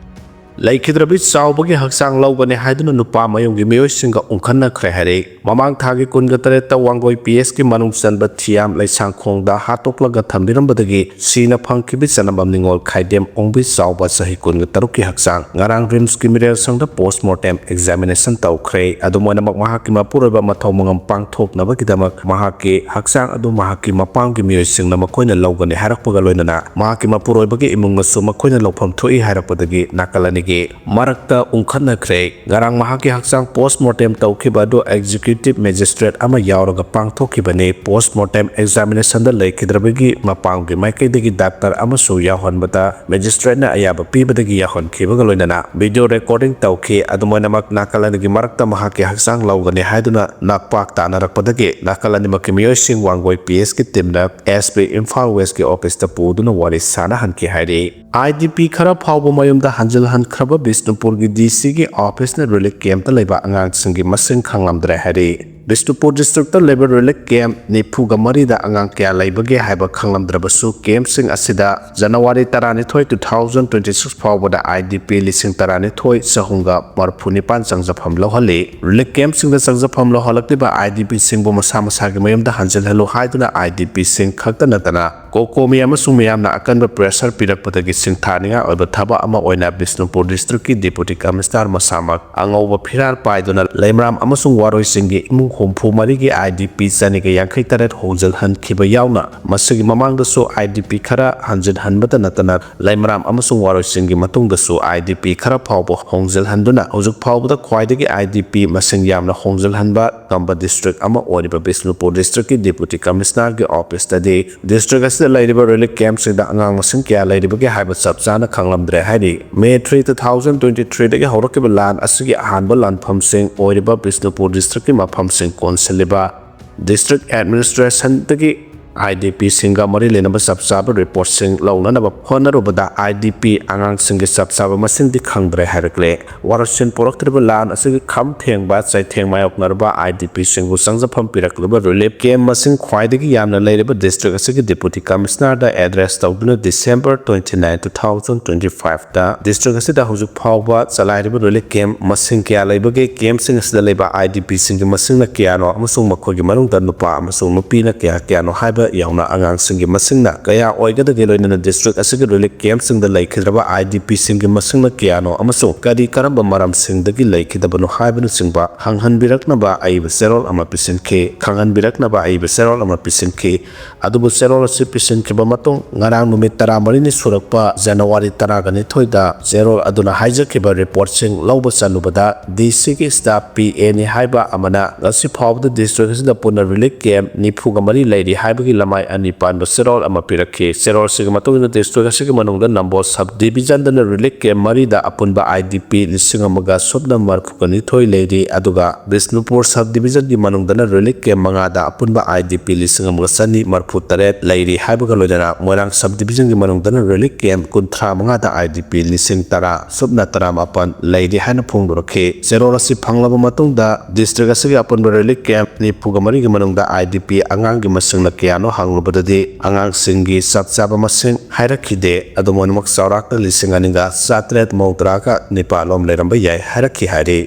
ꯂꯩꯈꯤꯗ꯭ꯔꯕꯤ ꯆꯥꯎꯕꯒꯤ ꯍꯛꯆꯥꯡ ꯂꯧꯒꯅꯤ ꯍꯥꯏꯗꯨꯅ ꯅꯨꯄꯥ ꯃꯌꯨꯝꯒꯤ ꯃꯤꯑꯣꯏꯁꯤꯡꯒ ꯎꯪꯈꯠꯅꯈ꯭ꯔꯦ ꯍꯥꯏꯔꯛꯏ꯫ ꯃꯃꯥꯡ ꯊꯥꯒꯤ ꯀꯨꯟꯒ ꯇꯔꯦꯠꯇ ꯋꯥꯡꯒꯣꯏ ꯄꯤ ꯑꯦꯁꯀꯤ ꯃꯅꯨꯡ ꯆꯟꯕ ꯊꯤꯌꯥꯝ ꯂꯩꯁꯥꯡꯈꯣꯡꯗ ꯍꯥꯠꯇꯣꯛꯂꯒ ꯊꯝꯕꯤꯔꯝꯕꯗꯒꯤ ꯁꯤꯅ ꯐꯪꯈꯤꯕ ꯏꯆꯟ ꯑꯃ ꯅꯤꯉꯣꯜ ꯈꯥꯏꯗꯦꯝ ꯑꯣꯡꯕꯤ ꯆꯥꯎꯕ ꯆꯍꯤ ꯀꯨꯟꯒ ꯇꯔꯨꯛꯀꯤ ꯍꯛꯆꯥꯡ ꯉꯔꯥꯡ ꯔꯤꯝꯁꯀꯤ ꯃꯤꯔꯦꯜ ꯁꯪꯗ ꯄꯣꯁꯃꯣꯔꯇꯦꯝ ꯑꯦꯛꯖꯥꯃꯤꯅꯦꯁꯟ ꯇꯧꯈ꯭ꯔꯦ꯫ ꯑꯗꯨꯝ ꯑꯣꯏꯅꯃꯛ, ꯃꯍꯥꯛꯀꯤ ꯃꯄꯨꯔꯣꯏꯕ ꯃꯊꯧ ꯃꯉꯝ ꯄꯥꯡꯊꯣꯛꯅꯕꯒꯤꯗꯃꯛ ꯃꯍꯥꯛꯀꯤ ꯍꯛꯆꯥꯡ ꯑꯗꯨ ꯃꯍꯥꯛꯀꯤ ꯃꯄꯥꯝꯒꯤ ꯃꯤꯑꯣꯏꯁꯤꯡꯅ ꯃꯈꯣꯏꯅ ꯂꯧꯒꯅꯤ ꯍꯥꯏꯔꯛꯄꯒ ꯂꯣꯏꯅꯅ ꯃꯍꯥꯛꯀꯤ ꯃꯄꯨꯔꯣꯏꯕꯒꯤ ꯏꯃꯨꯡꯅꯁꯨ ꯃꯈꯣꯏꯅ ꯂꯧꯐꯝ ꯊꯣꯛꯏ ꯍꯥꯏꯔꯛꯄꯗꯒꯤ ꯅꯥꯀꯜ ꯑꯅꯤ ꯒꯤ ꯃꯔꯛꯇ ꯎꯪꯈꯠꯅꯈ꯭ꯔꯦ꯫ ꯉꯔꯥꯡ ꯃꯍꯥꯛꯀꯤ ꯍꯛꯆꯥꯡ post mortem ꯇꯧꯈꯤꯕ ꯑꯗꯨ executive magistrate ꯑꯃ ꯌꯥꯎꯔꯒ ꯄꯥꯡꯊꯣꯛꯈꯤꯕꯅꯤ꯫ Post mortem examination ꯗ ꯂꯩꯈꯤꯗ꯭ꯔꯕꯒꯤ ꯃꯄꯥꯝꯒꯤ ꯃꯥꯏꯀꯩꯗꯒꯤ doctor ꯑꯃꯁꯨ ꯌꯥꯎꯍꯟꯕꯗ magistrate ꯅ ꯑꯌꯥꯕ ꯄꯤꯕꯗꯒꯤ ꯌꯥꯎꯍꯟꯈꯤꯕꯒ ꯂꯣꯏꯅꯅ video recording ꯇꯧꯈꯤ꯫ ꯑꯗꯨꯝ ꯑꯣꯏꯅꯃꯛ ꯅꯥꯀꯜ ꯑꯅꯤꯒꯤ ꯃꯔꯛꯇ ꯃꯍꯥꯛꯀꯤ ꯍꯛꯆꯥꯡ ꯂꯧꯒꯅꯤ ꯍꯥꯏꯗꯨꯅ ꯅꯥꯛꯄꯥꯛ ꯇꯥꯅꯔꯛꯄꯗꯒꯤ ꯅꯥꯀꯜ ꯑꯅꯤꯃꯛꯀꯤ ꯃꯤꯑꯣꯏꯁꯤꯡ ꯋꯥꯡꯒꯣꯏ P S ꯀꯤ team ꯅ S P Imphal West ꯀꯤ office ꯇ ꯄꯨꯗꯨꯅ ꯋꯥꯔꯤ ꯁꯥꯅꯍꯟꯈꯤ ꯍꯥꯏꯔꯤ꯫ I D P ꯈꯔ ꯐꯥꯎꯕ ꯃꯌꯨꯝꯗ ꯍꯟꯖꯤꯜꯍꯟꯈ꯭ꯔꯕ ꯕꯤꯁꯅꯨꯄꯨꯔꯒꯤ D C ꯒꯤ office ꯅ relief camp ꯇ ꯂꯩꯕ ꯑꯉꯥꯡꯁꯤꯡꯒꯤ ꯃꯁꯤꯡ ꯈꯪꯂꯝꯗ꯭ꯔꯦ ꯍꯥꯏꯔꯤ꯫ ꯕꯤꯁꯅꯨꯄꯨꯔ district ꯇ ꯂꯩꯕ relief camp ꯅꯤꯐꯨꯒ ꯃꯔꯤꯗ ꯑꯉꯥꯡ ꯀꯌꯥ ꯂꯩꯕꯒꯦ ꯍꯥꯏꯕ ꯈꯪꯂꯝꯗ꯭ꯔꯕꯁꯨ, camp ꯁꯤꯡ ꯑꯁꯤꯗ January ꯇꯔꯥꯅꯤꯊꯣꯏ, two thousand twenty six ꯐꯥꯎꯕꯗ I D P ꯂꯤꯁꯤꯡ ꯇꯔꯥꯅꯤꯊꯣꯏ ꯆꯍꯨꯝꯒ ꯃꯔꯤꯐꯨ ꯅꯤꯄꯥꯟ ꯆꯪꯖꯐꯝ ꯂꯧꯍꯜꯂꯤ꯫ Relief camp ꯁꯤꯡꯗ ꯆꯪꯖꯐꯝ ꯂꯧꯍꯜꯂꯛꯂꯤꯕ I D P ꯁꯤꯡꯕꯨ ꯃꯁꯥ ꯃꯁꯥꯒꯤ ꯃꯌꯨꯝꯗ ꯍꯟꯖꯤꯜꯍꯜꯂꯨ ꯍꯥꯏꯗꯨꯅ I D P ꯁꯤꯡ ꯈꯛꯇ ꯅꯠꯇꯅ, COCOMI ꯑꯃꯁꯨꯡ ꯃꯤꯌꯥꯝꯅ ꯑꯀꯟꯕ pressure ꯄꯤꯔꯛꯄꯗꯒꯤ ꯁꯤꯡꯊꯥꯅꯤꯡꯉꯥꯏ ꯑꯣꯏꯕ ꯊꯕꯛ ꯑꯃ ꯑꯣꯏꯅ ꯕꯤꯁꯅꯨꯄꯨꯔ district ꯀꯤ Deputy Commissioner ꯃꯁꯥꯃꯛ ꯑꯉꯧꯕ ꯐꯤꯔꯥꯜ ꯄꯥꯏꯗꯨꯅ ꯂꯩꯃꯔꯥꯝ ꯑꯃꯁꯨꯡ ꯋꯥꯔꯣꯏꯁꯤꯡꯒꯤ ꯏꯃꯨꯡ ꯍꯨꯝꯐꯨ ꯃꯔꯤꯒꯤ I D P ꯆꯅꯤꯒ ꯌꯥꯡꯈꯩ ꯇꯔꯦꯠ ꯍꯣꯡꯖꯤꯜꯍꯟꯈꯤꯕ ꯌꯥꯎꯅ, ꯃꯁꯤꯒꯤ ꯃꯃꯥꯡꯗꯁꯨ I D P ꯈꯔ ꯍꯟꯖꯤꯜꯍꯟꯕꯇ ꯅꯠꯇꯅ, ꯂꯩꯃꯔꯥꯝ ꯑꯃꯁꯨꯡ ꯋꯥꯔꯣꯏꯁꯤꯡꯒꯤ ꯃꯇꯨꯡꯗꯁꯨ I D P ꯈꯔ ꯐꯥꯎꯕ ꯍꯣꯡꯖꯤꯜꯍꯟꯗꯨꯅ, ꯍꯧꯖꯤꯛ ꯐꯥꯎꯕꯗ ꯈ꯭ꯋꯥꯏꯗꯒꯤ I D P ꯃꯁꯤꯡ ꯌꯥꯝꯅ ꯍꯣꯡꯖꯤꯜꯍꯟꯕ ꯉꯝꯕ district ꯑꯃ ꯑꯣꯏꯔꯤꯕ ꯕꯤꯁꯅꯨꯄꯨꯔ district ꯀꯤ Deputy Commissioner ꯒꯤ office ꯇꯗꯤ district ꯑꯁꯤꯗ ꯂꯩꯔꯤꯕ relief camp ꯁꯤꯡꯗ ꯑꯉꯥꯡ ꯃꯁꯤꯡ ꯀꯌꯥ ꯂꯩꯔꯤꯕꯒꯦ ꯍꯥꯏꯕ ꯆꯞ ꯆꯥꯅ ꯈꯪꯂꯝꯗ꯭ꯔꯦ ꯍꯥꯏꯔꯤ꯫ May three, two thousand twenty three ꯗꯒꯤ ꯍꯧꯔꯛꯈꯤꯕ ꯂꯥꯟ ꯑꯁꯤꯒꯤ ꯑꯍꯥꯟꯕ ꯂꯥꯟꯐꯝꯁꯤꯡ ꯑꯣꯏꯔꯤꯕ ꯕꯤꯁꯅꯨꯄꯨꯔ district ꯀꯤ ꯃꯐꯝꯁꯤꯡ ꯀꯣꯟꯁꯤꯜꯂꯤꯕ district administration ꯗꯒꯤ I D P ꯁꯤꯡꯒ ꯃꯔꯤ ꯂꯩꯅꯕ ꯆꯞ ꯆꯥꯕ report ꯁꯤꯡ ꯂꯧꯅꯅꯕ ꯍꯣꯠꯅꯔꯨꯕꯗ, I D P ꯑꯉꯥꯡꯁꯤꯡꯒꯤ ꯆꯞ ꯆꯥꯕ ꯃꯁꯤꯡꯗꯤ ꯈꯪꯗ꯭ꯔꯦ ꯍꯥꯏꯔꯛꯂꯦ꯫ ꯋꯥꯔꯣꯏꯁꯤꯟ ꯄꯣꯔꯛꯇ꯭ꯔꯤꯕ ꯂꯥꯟ ꯑꯁꯤꯒꯤ ꯈꯝ ꯊꯦꯡꯕ ꯆꯩꯊꯦꯡ ꯃꯥꯌꯣꯛꯅꯔꯕ I D P ꯁꯤꯡꯕꯨ ꯆꯪꯖꯐꯝ ꯄꯤꯔꯛꯂꯤꯕ relief camp ꯃꯁꯤꯡ ꯈ꯭ꯋꯥꯏꯗꯒꯤ ꯌꯥꯝꯅ ꯂꯩꯔꯤꯕ district ꯑꯁꯤꯒꯤ Deputy Commissioner ꯗ address ꯇꯧꯗꯨꯅ December twenty nine, two thousand twenty five ꯇ district ꯑꯁꯤꯗ ꯍꯧꯖꯤꯛ ꯐꯥꯎꯕ ꯆꯂꯥꯏꯔꯤꯕ relief camp ꯃꯁꯤꯡ ꯀꯌꯥ ꯂꯩꯕꯒꯦ, camp ꯁꯤꯡ ꯑꯁꯤꯗ ꯂꯩꯕ I D P ꯁꯤꯡꯒꯤ ꯃꯁꯤꯡꯅ ꯀꯌꯥꯅꯣ ꯑꯃꯁꯨꯡ ꯃꯈꯣꯏꯒꯤ ꯃꯅꯨꯡꯗ ꯅꯨꯄꯥ ꯑꯃꯁꯨꯡ ꯅꯨꯄꯤꯅ ꯀꯌꯥ ꯀꯌꯥꯅꯣ ꯍꯥꯏꯕ ꯌꯥꯎꯅ ꯑꯉꯥꯡꯁꯤꯡꯒꯤ ꯃꯁꯤꯡꯅ ꯀꯌꯥ ꯑꯣꯏꯒꯗꯒꯦ, ꯂꯣꯏꯅꯅ district ꯑꯁꯤꯒꯤ relief camp ꯁꯤꯡꯗ ꯂꯩꯈꯤꯗ꯭ꯔꯕ IDP ꯁꯤꯡꯒꯤ ꯃꯁꯤꯡꯅ ꯀꯌꯥꯅꯣ ꯑꯃꯁꯨꯡ ꯀꯔꯤ ꯀꯔꯝꯕ ꯃꯔꯝꯁꯤꯡꯗꯒꯤ ꯂꯩꯈꯤꯗꯕꯅꯣ ꯍꯥꯏꯕꯅꯆꯤꯡꯕ ꯈꯪꯍꯟꯕꯤꯔꯛꯅꯕ ꯑꯏꯕ ꯆꯦꯔꯣꯜ ꯑꯃ ꯄꯤꯁꯤꯟꯈꯤ꯫ ꯈꯪꯍꯟꯕꯤꯔꯛꯅꯕ ꯑꯏꯕ ꯆꯦꯔꯣꯜ ꯑꯃ ꯄꯤꯁꯤꯟꯈꯤ꯫ ꯑꯗꯨꯕꯨ ꯆꯦꯔꯣꯜ ꯑꯁꯤ ꯄꯤꯁꯤꯟꯈꯤꯕ ꯃꯇꯨꯡ ꯉꯔꯥꯡ ꯅꯨꯃꯤꯠ ꯇꯔꯥꯃꯔꯤꯅꯤ ꯁꯨꯔꯛꯄ January ꯇꯔꯥꯒ ꯅꯤꯊꯣꯏꯗ ꯆꯦꯔꯣꯜ ꯑꯗꯨꯅ ꯍꯥꯏꯖꯈꯤꯕ report ꯁꯤꯡ ꯂꯧꯕ ꯆꯠꯂꯨꯕꯗ DC ꯒꯤ staff PA ꯅꯤ ꯍꯥꯏꯕ ꯑꯃꯅ ꯉꯁꯤ ꯐꯥꯎꯕꯗ district ꯑꯁꯤꯗ ꯄꯨꯟꯅ relief camp ꯅꯤꯐꯨꯒ ꯃꯔꯤ ꯂꯩꯔꯤ ꯍꯥꯏꯕꯒꯤ ꯂꯃꯥꯏ ꯑꯅꯤ ꯄꯥꯟꯕ ꯆꯦꯔꯣꯜ ꯑꯃ ꯄꯤꯔꯛꯈꯤ꯫ ꯆꯦꯔꯣꯜꯁꯤꯒꯤ ꯃꯇꯨꯡ ꯏꯟꯅ district ꯑꯁꯤꯒꯤ ꯃꯅꯨꯡꯗ ꯅꯝꯕꯣꯜ sub division ꯗꯅ relief camp ꯃꯔꯤꯗ ꯑꯄꯨꯟꯕ IDP ꯂꯤꯁꯤꯡ ꯑꯃꯒ ꯁꯨꯞꯅ ꯃꯔꯤꯐꯨꯒ ꯅꯤꯊꯣꯏ ꯂꯩꯔꯤ, ꯑꯗꯨꯒ ꯕꯤꯁꯅꯨꯄꯨꯔ sub division ꯒꯤ ꯃꯅꯨꯡꯗꯅ relief camp ꯃꯉꯥꯗ ꯑꯄꯨꯟꯕ IDP ꯂꯤꯁꯤꯡ ꯑꯃꯒ ꯆꯅꯤ ꯃꯔꯤꯐꯨ ꯇꯔꯦꯠ ꯂꯩꯔꯤ ꯍꯥꯏꯕꯒ ꯂꯣꯏꯅꯅ ꯃꯣꯏꯔꯥꯡ sub division ꯒꯤ ꯃꯅꯨꯡꯗꯅ relief camp ꯀꯨꯟꯊ꯭ꯔꯥ ꯃꯉꯥꯗ IDP ꯂꯤꯁꯤꯡ ꯇꯔꯥ ꯁꯨꯞꯅ ꯇꯔꯥꯃꯥꯄꯟ ꯂꯩꯔꯤ ꯍꯥꯏꯅ ꯐꯣꯡꯗꯣꯔꯛꯈꯤ꯫ ꯆꯦꯔꯣꯜ ꯑꯁꯤ ꯐꯪꯂꯕ ꯃꯇꯨꯡꯗ district ꯑꯁꯤꯒꯤ ꯑꯄꯨꯟꯕ relief camp ꯅꯤꯐꯨꯒ ꯃꯔꯤꯒꯤ ꯃꯅꯨꯡꯗ IDP ꯑꯉꯥꯡꯒꯤ ꯃꯁꯤꯡꯅ ꯀꯌꯥꯅꯣ ꯍꯪꯂꯨꯕꯗꯗꯤ ꯑꯉꯥꯡꯁꯤꯡꯒꯤ ꯆꯞ ꯆꯥꯕ ꯃꯁꯤꯡ ꯍꯥꯏꯔꯛꯈꯤꯗꯦ꯫ ꯑꯗꯨꯝ ꯑꯣꯏꯅꯃꯛ ꯆꯥꯎꯔꯥꯛꯅ ꯂꯤꯁꯤꯡ ꯑꯅꯤꯒ ꯆꯥꯇ꯭ꯔꯦꯠ ꯃꯧꯗ꯭ꯔꯥꯒ ꯅꯤꯄꯥꯜ ꯂꯣꯝ ꯂꯩꯔꯝꯕ ꯌꯥꯏ ꯍꯥꯏꯔꯛꯈꯤ ꯍꯥꯏꯔꯤ꯫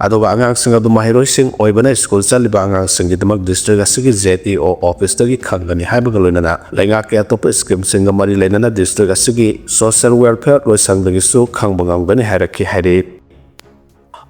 ꯑꯗꯨꯒ ꯑꯉꯥꯡꯁꯤꯡ ꯑꯗꯨ ꯃꯍꯩꯔꯣꯏꯁꯤꯡ ꯑꯣꯏꯕꯅ ꯁ꯭ꯀꯨꯜ ꯆꯠꯂꯤꯕ ꯑꯉꯥꯡꯁꯤꯡꯒꯤꯗꯃꯛ district ꯑꯁꯤꯒꯤ ZEO office ꯇꯒꯤ ꯈꯪꯒꯅꯤ ꯍꯥꯏꯕꯒ ꯂꯣꯏꯅꯅ ꯂꯩꯉꯥꯛꯀꯤ ꯑꯇꯣꯞꯄ scheme ꯁꯤꯡꯒ ꯃꯔꯤ ꯂꯩꯅꯅ district ꯑꯁꯤꯒꯤ social welfare ꯂꯣꯏꯁꯪꯗꯒꯤꯁꯨ ꯈꯪꯕ ꯉꯝꯒꯅꯤ ꯍꯥꯏꯔꯛꯈꯤ ꯍꯥꯏꯔꯤ꯫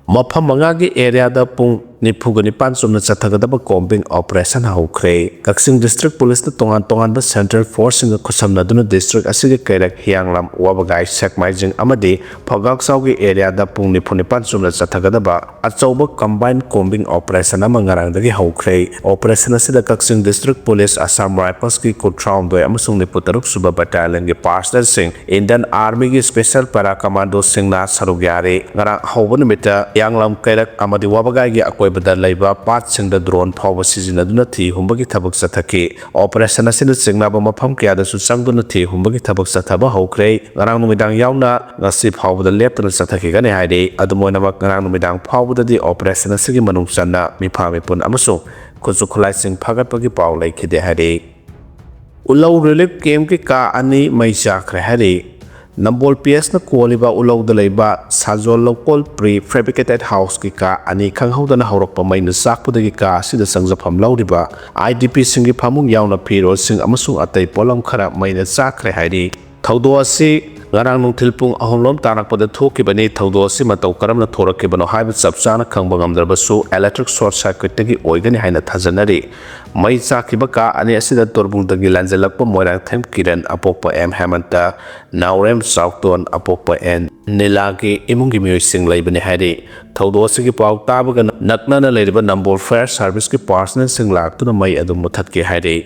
ꯃꯐꯝ ꯃꯉꯥꯒꯤ area ꯗ ꯄꯨꯡ ꯅꯤꯐꯨꯒ ꯅꯤꯄꯥꯟ ꯆꯨꯝꯅ ꯆꯠꯊꯒꯗꯕ combing operation ꯍꯧꯈ꯭ꯔꯦ꯫ ꯀꯛꯆꯤꯡ district police ꯅ ꯇꯣꯉꯥꯟ ꯇꯣꯉꯥꯟꯕ central force ꯁꯤꯡꯒ ꯈꯨꯠꯁꯝꯅꯗꯨꯅ district ꯑꯁꯤꯒꯤ ꯀꯩꯔꯛ, ꯍꯤꯌꯥꯡꯂꯝ, ꯋꯥꯕꯒꯥꯏ, ꯁꯦꯛꯃꯥꯏꯖꯤꯡ ꯑꯃꯗꯤ ꯐꯒꯥꯛꯆꯥꯎꯒꯤ area ꯗ ꯄꯨꯡ ꯅꯤꯐꯨ ꯅꯤꯄꯥꯟ ꯆꯨꯝꯅ ꯆꯠꯊꯒꯗꯕ ꯑꯆꯧꯕ combined combing operation ꯑꯃ ꯉꯔꯥꯡꯗꯒꯤ ꯍꯧꯈ꯭ꯔꯦ꯫ Operation ꯑꯁꯤꯗ ꯀꯛꯆꯤꯡ district police, Assam Rifles ꯀꯤ ꯀꯨꯟꯊ꯭ꯔꯥꯍꯨꯝꯗꯣꯏ ꯑꯃꯁꯨꯡ ꯅꯤꯐꯨ ꯇꯔꯨꯛ ꯁꯨꯕ battalion ꯒꯤ personnel ꯁꯤꯡ, Indian Army ꯒꯤ special para commando ꯁꯤꯡꯅ ꯁꯔꯨꯛ ꯌꯥꯔꯤ꯫ ꯉꯔꯥꯡ ꯍꯧꯕ ꯅꯨꯃꯤꯠꯇ ꯍꯤꯌꯥꯡꯂꯝ ꯀꯩꯔꯛ ꯑꯃꯗꯤ ꯋꯥꯕꯒꯥꯏꯒꯤ ꯑꯀꯣꯏꯕꯗ ꯂꯩꯕ ꯄꯥꯠꯁꯤꯡꯗ drone ꯐꯥꯎꯕ ꯁꯤꯖꯤꯟꯅꯗꯨꯅ ꯊꯤ ꯍꯨꯝꯕꯒꯤ ꯊꯕꯛ ꯆꯠꯊꯈꯤ꯫ Operation ꯑꯁꯤꯅ ꯆꯤꯡꯅꯕ ꯃꯐꯝ ꯀꯌꯥꯗꯁꯨ ꯆꯪꯗꯨꯅ ꯊꯤ ꯍꯨꯝꯕꯒꯤ ꯊꯕꯛ ꯆꯠꯊꯕ ꯍꯧꯈ꯭ꯔꯦ꯫ ꯉꯔꯥꯡ ꯅꯨꯃꯤꯗꯥꯡ ꯌꯥꯎꯅ ꯉꯁꯤ ꯐꯥꯎꯕꯗ ꯂꯦꯞꯇꯅ ꯆꯠꯊꯈꯤꯒꯅꯤ ꯍꯥꯏꯔꯤ꯫ ꯑꯗꯨꯝ ꯑꯣꯏꯅꯃꯛ, ꯉꯔꯥꯡ ꯅꯨꯃꯤꯗꯥꯡ ꯐꯥꯎꯕꯗꯗꯤ operation ꯑꯁꯤꯒꯤ ꯃꯅꯨꯡ ꯆꯟꯅ ꯃꯤꯐꯥ ꯃꯤꯄꯨꯟ ꯑꯃꯁꯨꯡ ꯈꯨꯠꯁꯨ ꯈꯨꯠꯂꯥꯏꯁꯤꯡ ꯐꯥꯒꯠꯄꯒꯤ ꯄꯥꯎ ꯂꯩꯈꯤꯗꯦ ꯍꯥꯏꯔꯤ꯫ ꯎꯂꯧ relief camp ꯀꯤ ꯀꯥ ꯑꯅꯤ ꯃꯩ ꯆꯥꯛꯈ꯭ꯔꯦ ꯍꯥꯏꯔꯤ꯫ ꯅꯝꯕꯣꯜ ꯄꯤ ꯑꯦꯁꯅ ꯀꯣꯜꯂꯤꯕ ꯎꯂꯧꯗ ꯂꯩꯕ ꯁꯥꯖꯣꯜ ꯂꯧꯀꯣꯜ ꯄ꯭ꯔꯤ ꯐꯦꯕ꯭ꯔꯤꯀꯦꯇꯦꯠ ꯍꯥꯎꯁꯀꯤ ꯀꯥ ꯑꯅꯤ ꯈꯪꯍꯧꯗꯅ ꯍꯧꯔꯛꯄ ꯃꯩꯅ ꯆꯥꯛꯄꯗꯒꯤ ꯀꯥ ꯑꯁꯤꯗ ꯆꯪꯖꯐꯝ ꯂꯧꯔꯤꯕ ꯑꯥꯏ ꯗꯤ ꯄꯤꯁꯤꯡꯒꯤ ꯐꯃꯨꯡ ꯌꯥꯎꯅ ꯐꯤꯔꯣꯜꯁꯤꯡ ꯑꯃꯁꯨꯡ ꯑꯇꯩ ꯄꯣꯠꯂꯝ ꯈꯔ ꯃꯩꯅ ꯆꯥꯛꯈ꯭ꯔꯦ ꯍꯥꯏꯔꯤ꯫ ꯊꯧꯗꯣꯛ ꯑꯁꯤ ꯉꯔꯥꯡ ꯅꯨꯡꯊꯤꯜ ꯄꯨꯡ ꯑꯍꯨꯝ ꯂꯣꯝ ꯇꯥꯔꯛꯄꯗ ꯊꯣꯛꯈꯤꯕꯅꯤ꯫ ꯊꯧꯗꯣꯛ ꯑꯁꯤ ꯃꯇꯧ ꯀꯔꯝꯅ ꯊꯣꯔꯛꯈꯤꯕꯅꯣ ꯍꯥꯏꯕ ꯆꯞ ꯆꯥꯅ ꯈꯪꯕ ꯉꯝꯗ꯭ꯔꯕꯁꯨ, ꯏꯂꯦꯛꯇ꯭ꯔꯤꯛ ꯁꯣꯔꯠ ꯁꯔꯀ꯭ꯌꯨꯠꯇꯒꯤ ꯑꯣꯏꯒꯅꯤ ꯍꯥꯏꯅ ꯊꯥꯖꯅꯔꯤ꯫ ꯃꯩ ꯆꯥꯛꯈꯤꯕ ꯀꯥ ꯑꯅꯤ ꯑꯁꯤꯗ ꯇꯣꯔꯕꯨꯜꯗꯒꯤ ꯂꯥꯟꯖꯦꯜꯂꯛꯄ ꯃꯣꯏꯔꯥꯡꯊꯦꯝ ꯀꯤꯔꯟ, ꯑꯄꯣꯛꯄ ꯑꯦꯝ ꯍꯦꯃꯟꯇ, ꯅꯥꯎꯔꯦꯝ ꯆꯥꯎꯇꯣꯟ, ꯑꯄꯣꯛꯄ ꯑꯦꯟ ꯅꯤꯂꯥꯒꯤ ꯏꯃꯨꯡꯒꯤ ꯃꯤꯑꯣꯏꯁꯤꯡ ꯂꯩꯕꯅꯤ ꯍꯥꯏꯔꯤ꯫ ꯊꯧꯗꯣꯛ ꯑꯁꯤꯒꯤ ꯄꯥꯎ ꯇꯥꯕꯒ ꯅꯛꯅꯅ ꯂꯩꯔꯤꯕ ꯅꯝꯕꯣꯜ ꯐꯥꯌꯔ ꯁꯥꯔꯚꯤꯁꯀꯤ ꯄꯥꯔꯁꯅꯦꯜꯁꯤꯡ ꯂꯥꯛꯇꯨꯅ ꯃꯩ ꯑꯗꯨ ꯃꯨꯊꯠꯈꯤ ꯍꯥꯏꯔꯤ꯫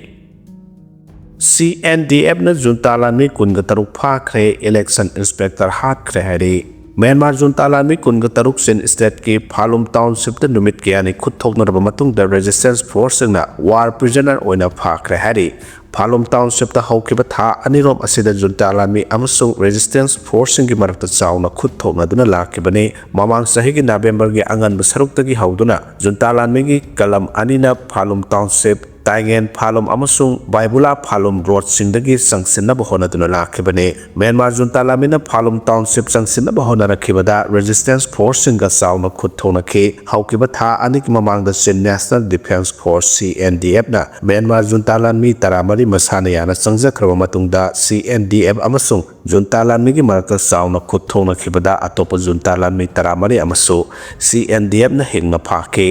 ꯁꯤ ꯑꯦꯟ ꯗꯤ ꯑꯦꯐꯅ ꯖꯨꯟꯇꯥ ꯂꯥꯟꯃꯤ ꯀꯨꯟꯒ ꯇꯔꯨꯛ ꯐꯥꯈ꯭ꯔꯦ, ꯏꯂꯦꯛꯁꯟ ꯏꯟꯁꯄꯦꯛꯇꯔ ꯍꯥꯠꯈ꯭ꯔꯦ ꯍꯥꯏꯔꯤ꯫ ꯃ꯭ꯌꯥꯟꯃꯥꯔ ꯖꯨꯟꯇꯥ ꯂꯥꯟꯃꯤ ꯀꯨꯟꯒ ꯇꯔꯨꯛ ꯆꯤꯟ ꯁ꯭ꯇꯦꯠꯀꯤ ꯐꯥꯂꯨꯝ ꯇꯥꯎꯟꯁꯤꯞꯇ ꯅꯨꯃꯤꯠ ꯀꯌꯥꯅꯤ ꯈꯨꯠ ꯊꯣꯛꯅꯔꯕ ꯃꯇꯨꯡꯗ ꯔꯦꯖꯤꯁꯇꯦꯟꯁ ꯐꯣꯔꯁꯁꯤꯡꯅ ꯋꯥꯔ ꯄ꯭ꯔꯤꯖꯅꯔ ꯑꯣꯏꯅ ꯐꯥꯈ꯭ꯔꯦ ꯍꯥꯏꯔꯤ꯫ ꯐꯥꯂꯨꯝ ꯇꯥꯎꯟꯁꯤꯞꯇ ꯍꯧꯈꯤꯕ ꯊꯥ ꯑꯅꯤꯔꯣꯝ ꯑꯁꯤꯗ ꯖꯨꯟꯇꯥ ꯂꯥꯟꯃꯤ ꯑꯃꯁꯨꯡ ꯔꯦꯖꯤꯁꯇꯦꯟꯁ ꯐꯣꯔꯁꯁꯤꯡꯒꯤ ꯃꯔꯛꯇ ꯆꯥꯎꯅ ꯈꯨꯠ ꯊꯣꯛꯅꯗꯨꯅ ꯂꯥꯛꯈꯤꯕꯅꯤ꯫ ꯃꯃꯥꯡ ꯆꯍꯤꯒꯤ ꯅꯕꯦꯝꯕꯔꯒꯤ ꯑꯉꯟꯕ ꯁꯔꯨꯛꯇꯒꯤ ꯍꯧꯗꯨꯅ ꯖꯨꯟꯇꯥ ꯂꯥꯟꯃꯤꯒꯤ ꯀꯂꯝ ꯑꯅꯤꯅ ꯐꯥꯂꯨꯝ ꯇꯥꯎꯟꯁꯤꯞ, ꯇꯥꯏꯉꯦꯟ ꯐꯥꯂꯨꯝ ꯑꯃꯁꯨꯡ ꯕꯥꯏꯕꯨꯂꯥ ꯐꯥꯂꯨꯝ ꯔꯣꯗꯁꯤꯡꯗꯒꯤ ꯆꯪꯁꯤꯟꯅꯕ ꯍꯣꯠꯅꯗꯨꯅ ꯂꯥꯛꯈꯤꯕꯅꯤ꯫ ꯃ꯭ꯌꯥꯟꯃꯥꯔ ꯖꯨꯟꯇꯥ ꯂꯥꯟꯃꯤꯅ ꯐꯥꯂꯨꯝ ꯇꯥꯎꯟꯁꯤꯞ ꯆꯪꯁꯤꯟꯅꯕ ꯍꯣꯠꯅꯔꯛꯈꯤꯕꯗ ꯔꯦꯖꯤꯁꯇꯦꯟꯁ ꯐꯣꯔꯁꯁꯤꯡꯒ ꯆꯥꯎꯅ ꯈꯨꯠ ꯊꯣꯛꯅꯈꯤ꯫ ꯍꯧꯈꯤꯕ ꯊꯥ ꯑꯅꯤꯒꯤ ꯃꯃꯥꯡꯗ Chin national defence force, C N D ꯑꯦꯐꯅ ꯃ꯭ꯌꯥꯟꯃꯥꯔ ꯖꯨꯟꯇꯥ ꯂꯥꯟꯃꯤ ꯇꯔꯥꯃꯔꯤ ꯃꯁꯥꯅ ꯌꯥꯅ ꯆꯪꯖꯈ꯭ꯔꯕ ꯃꯇꯨꯡꯗ, ꯁꯤ ꯑꯦꯟ ꯗꯤ ꯑꯦꯐ ꯑꯃꯁꯨꯡ ꯖꯨꯟꯇꯥ ꯂꯥꯟꯃꯤꯒꯤ ꯃꯔꯛꯇ ꯆꯥꯎꯅ ꯈꯨꯠ ꯊꯣꯛꯅꯈꯤꯕꯗ ꯑꯇꯣꯞꯄ ꯖꯨꯟꯇꯥ ꯂꯥꯟꯃꯤ ꯇꯔꯥꯃꯔꯤ ꯑꯃꯁꯨ ꯁꯤ ꯑꯦꯟ ꯗꯤ ꯑꯦꯐꯅ ꯍꯤꯡꯅ ꯐꯥꯈꯤ꯫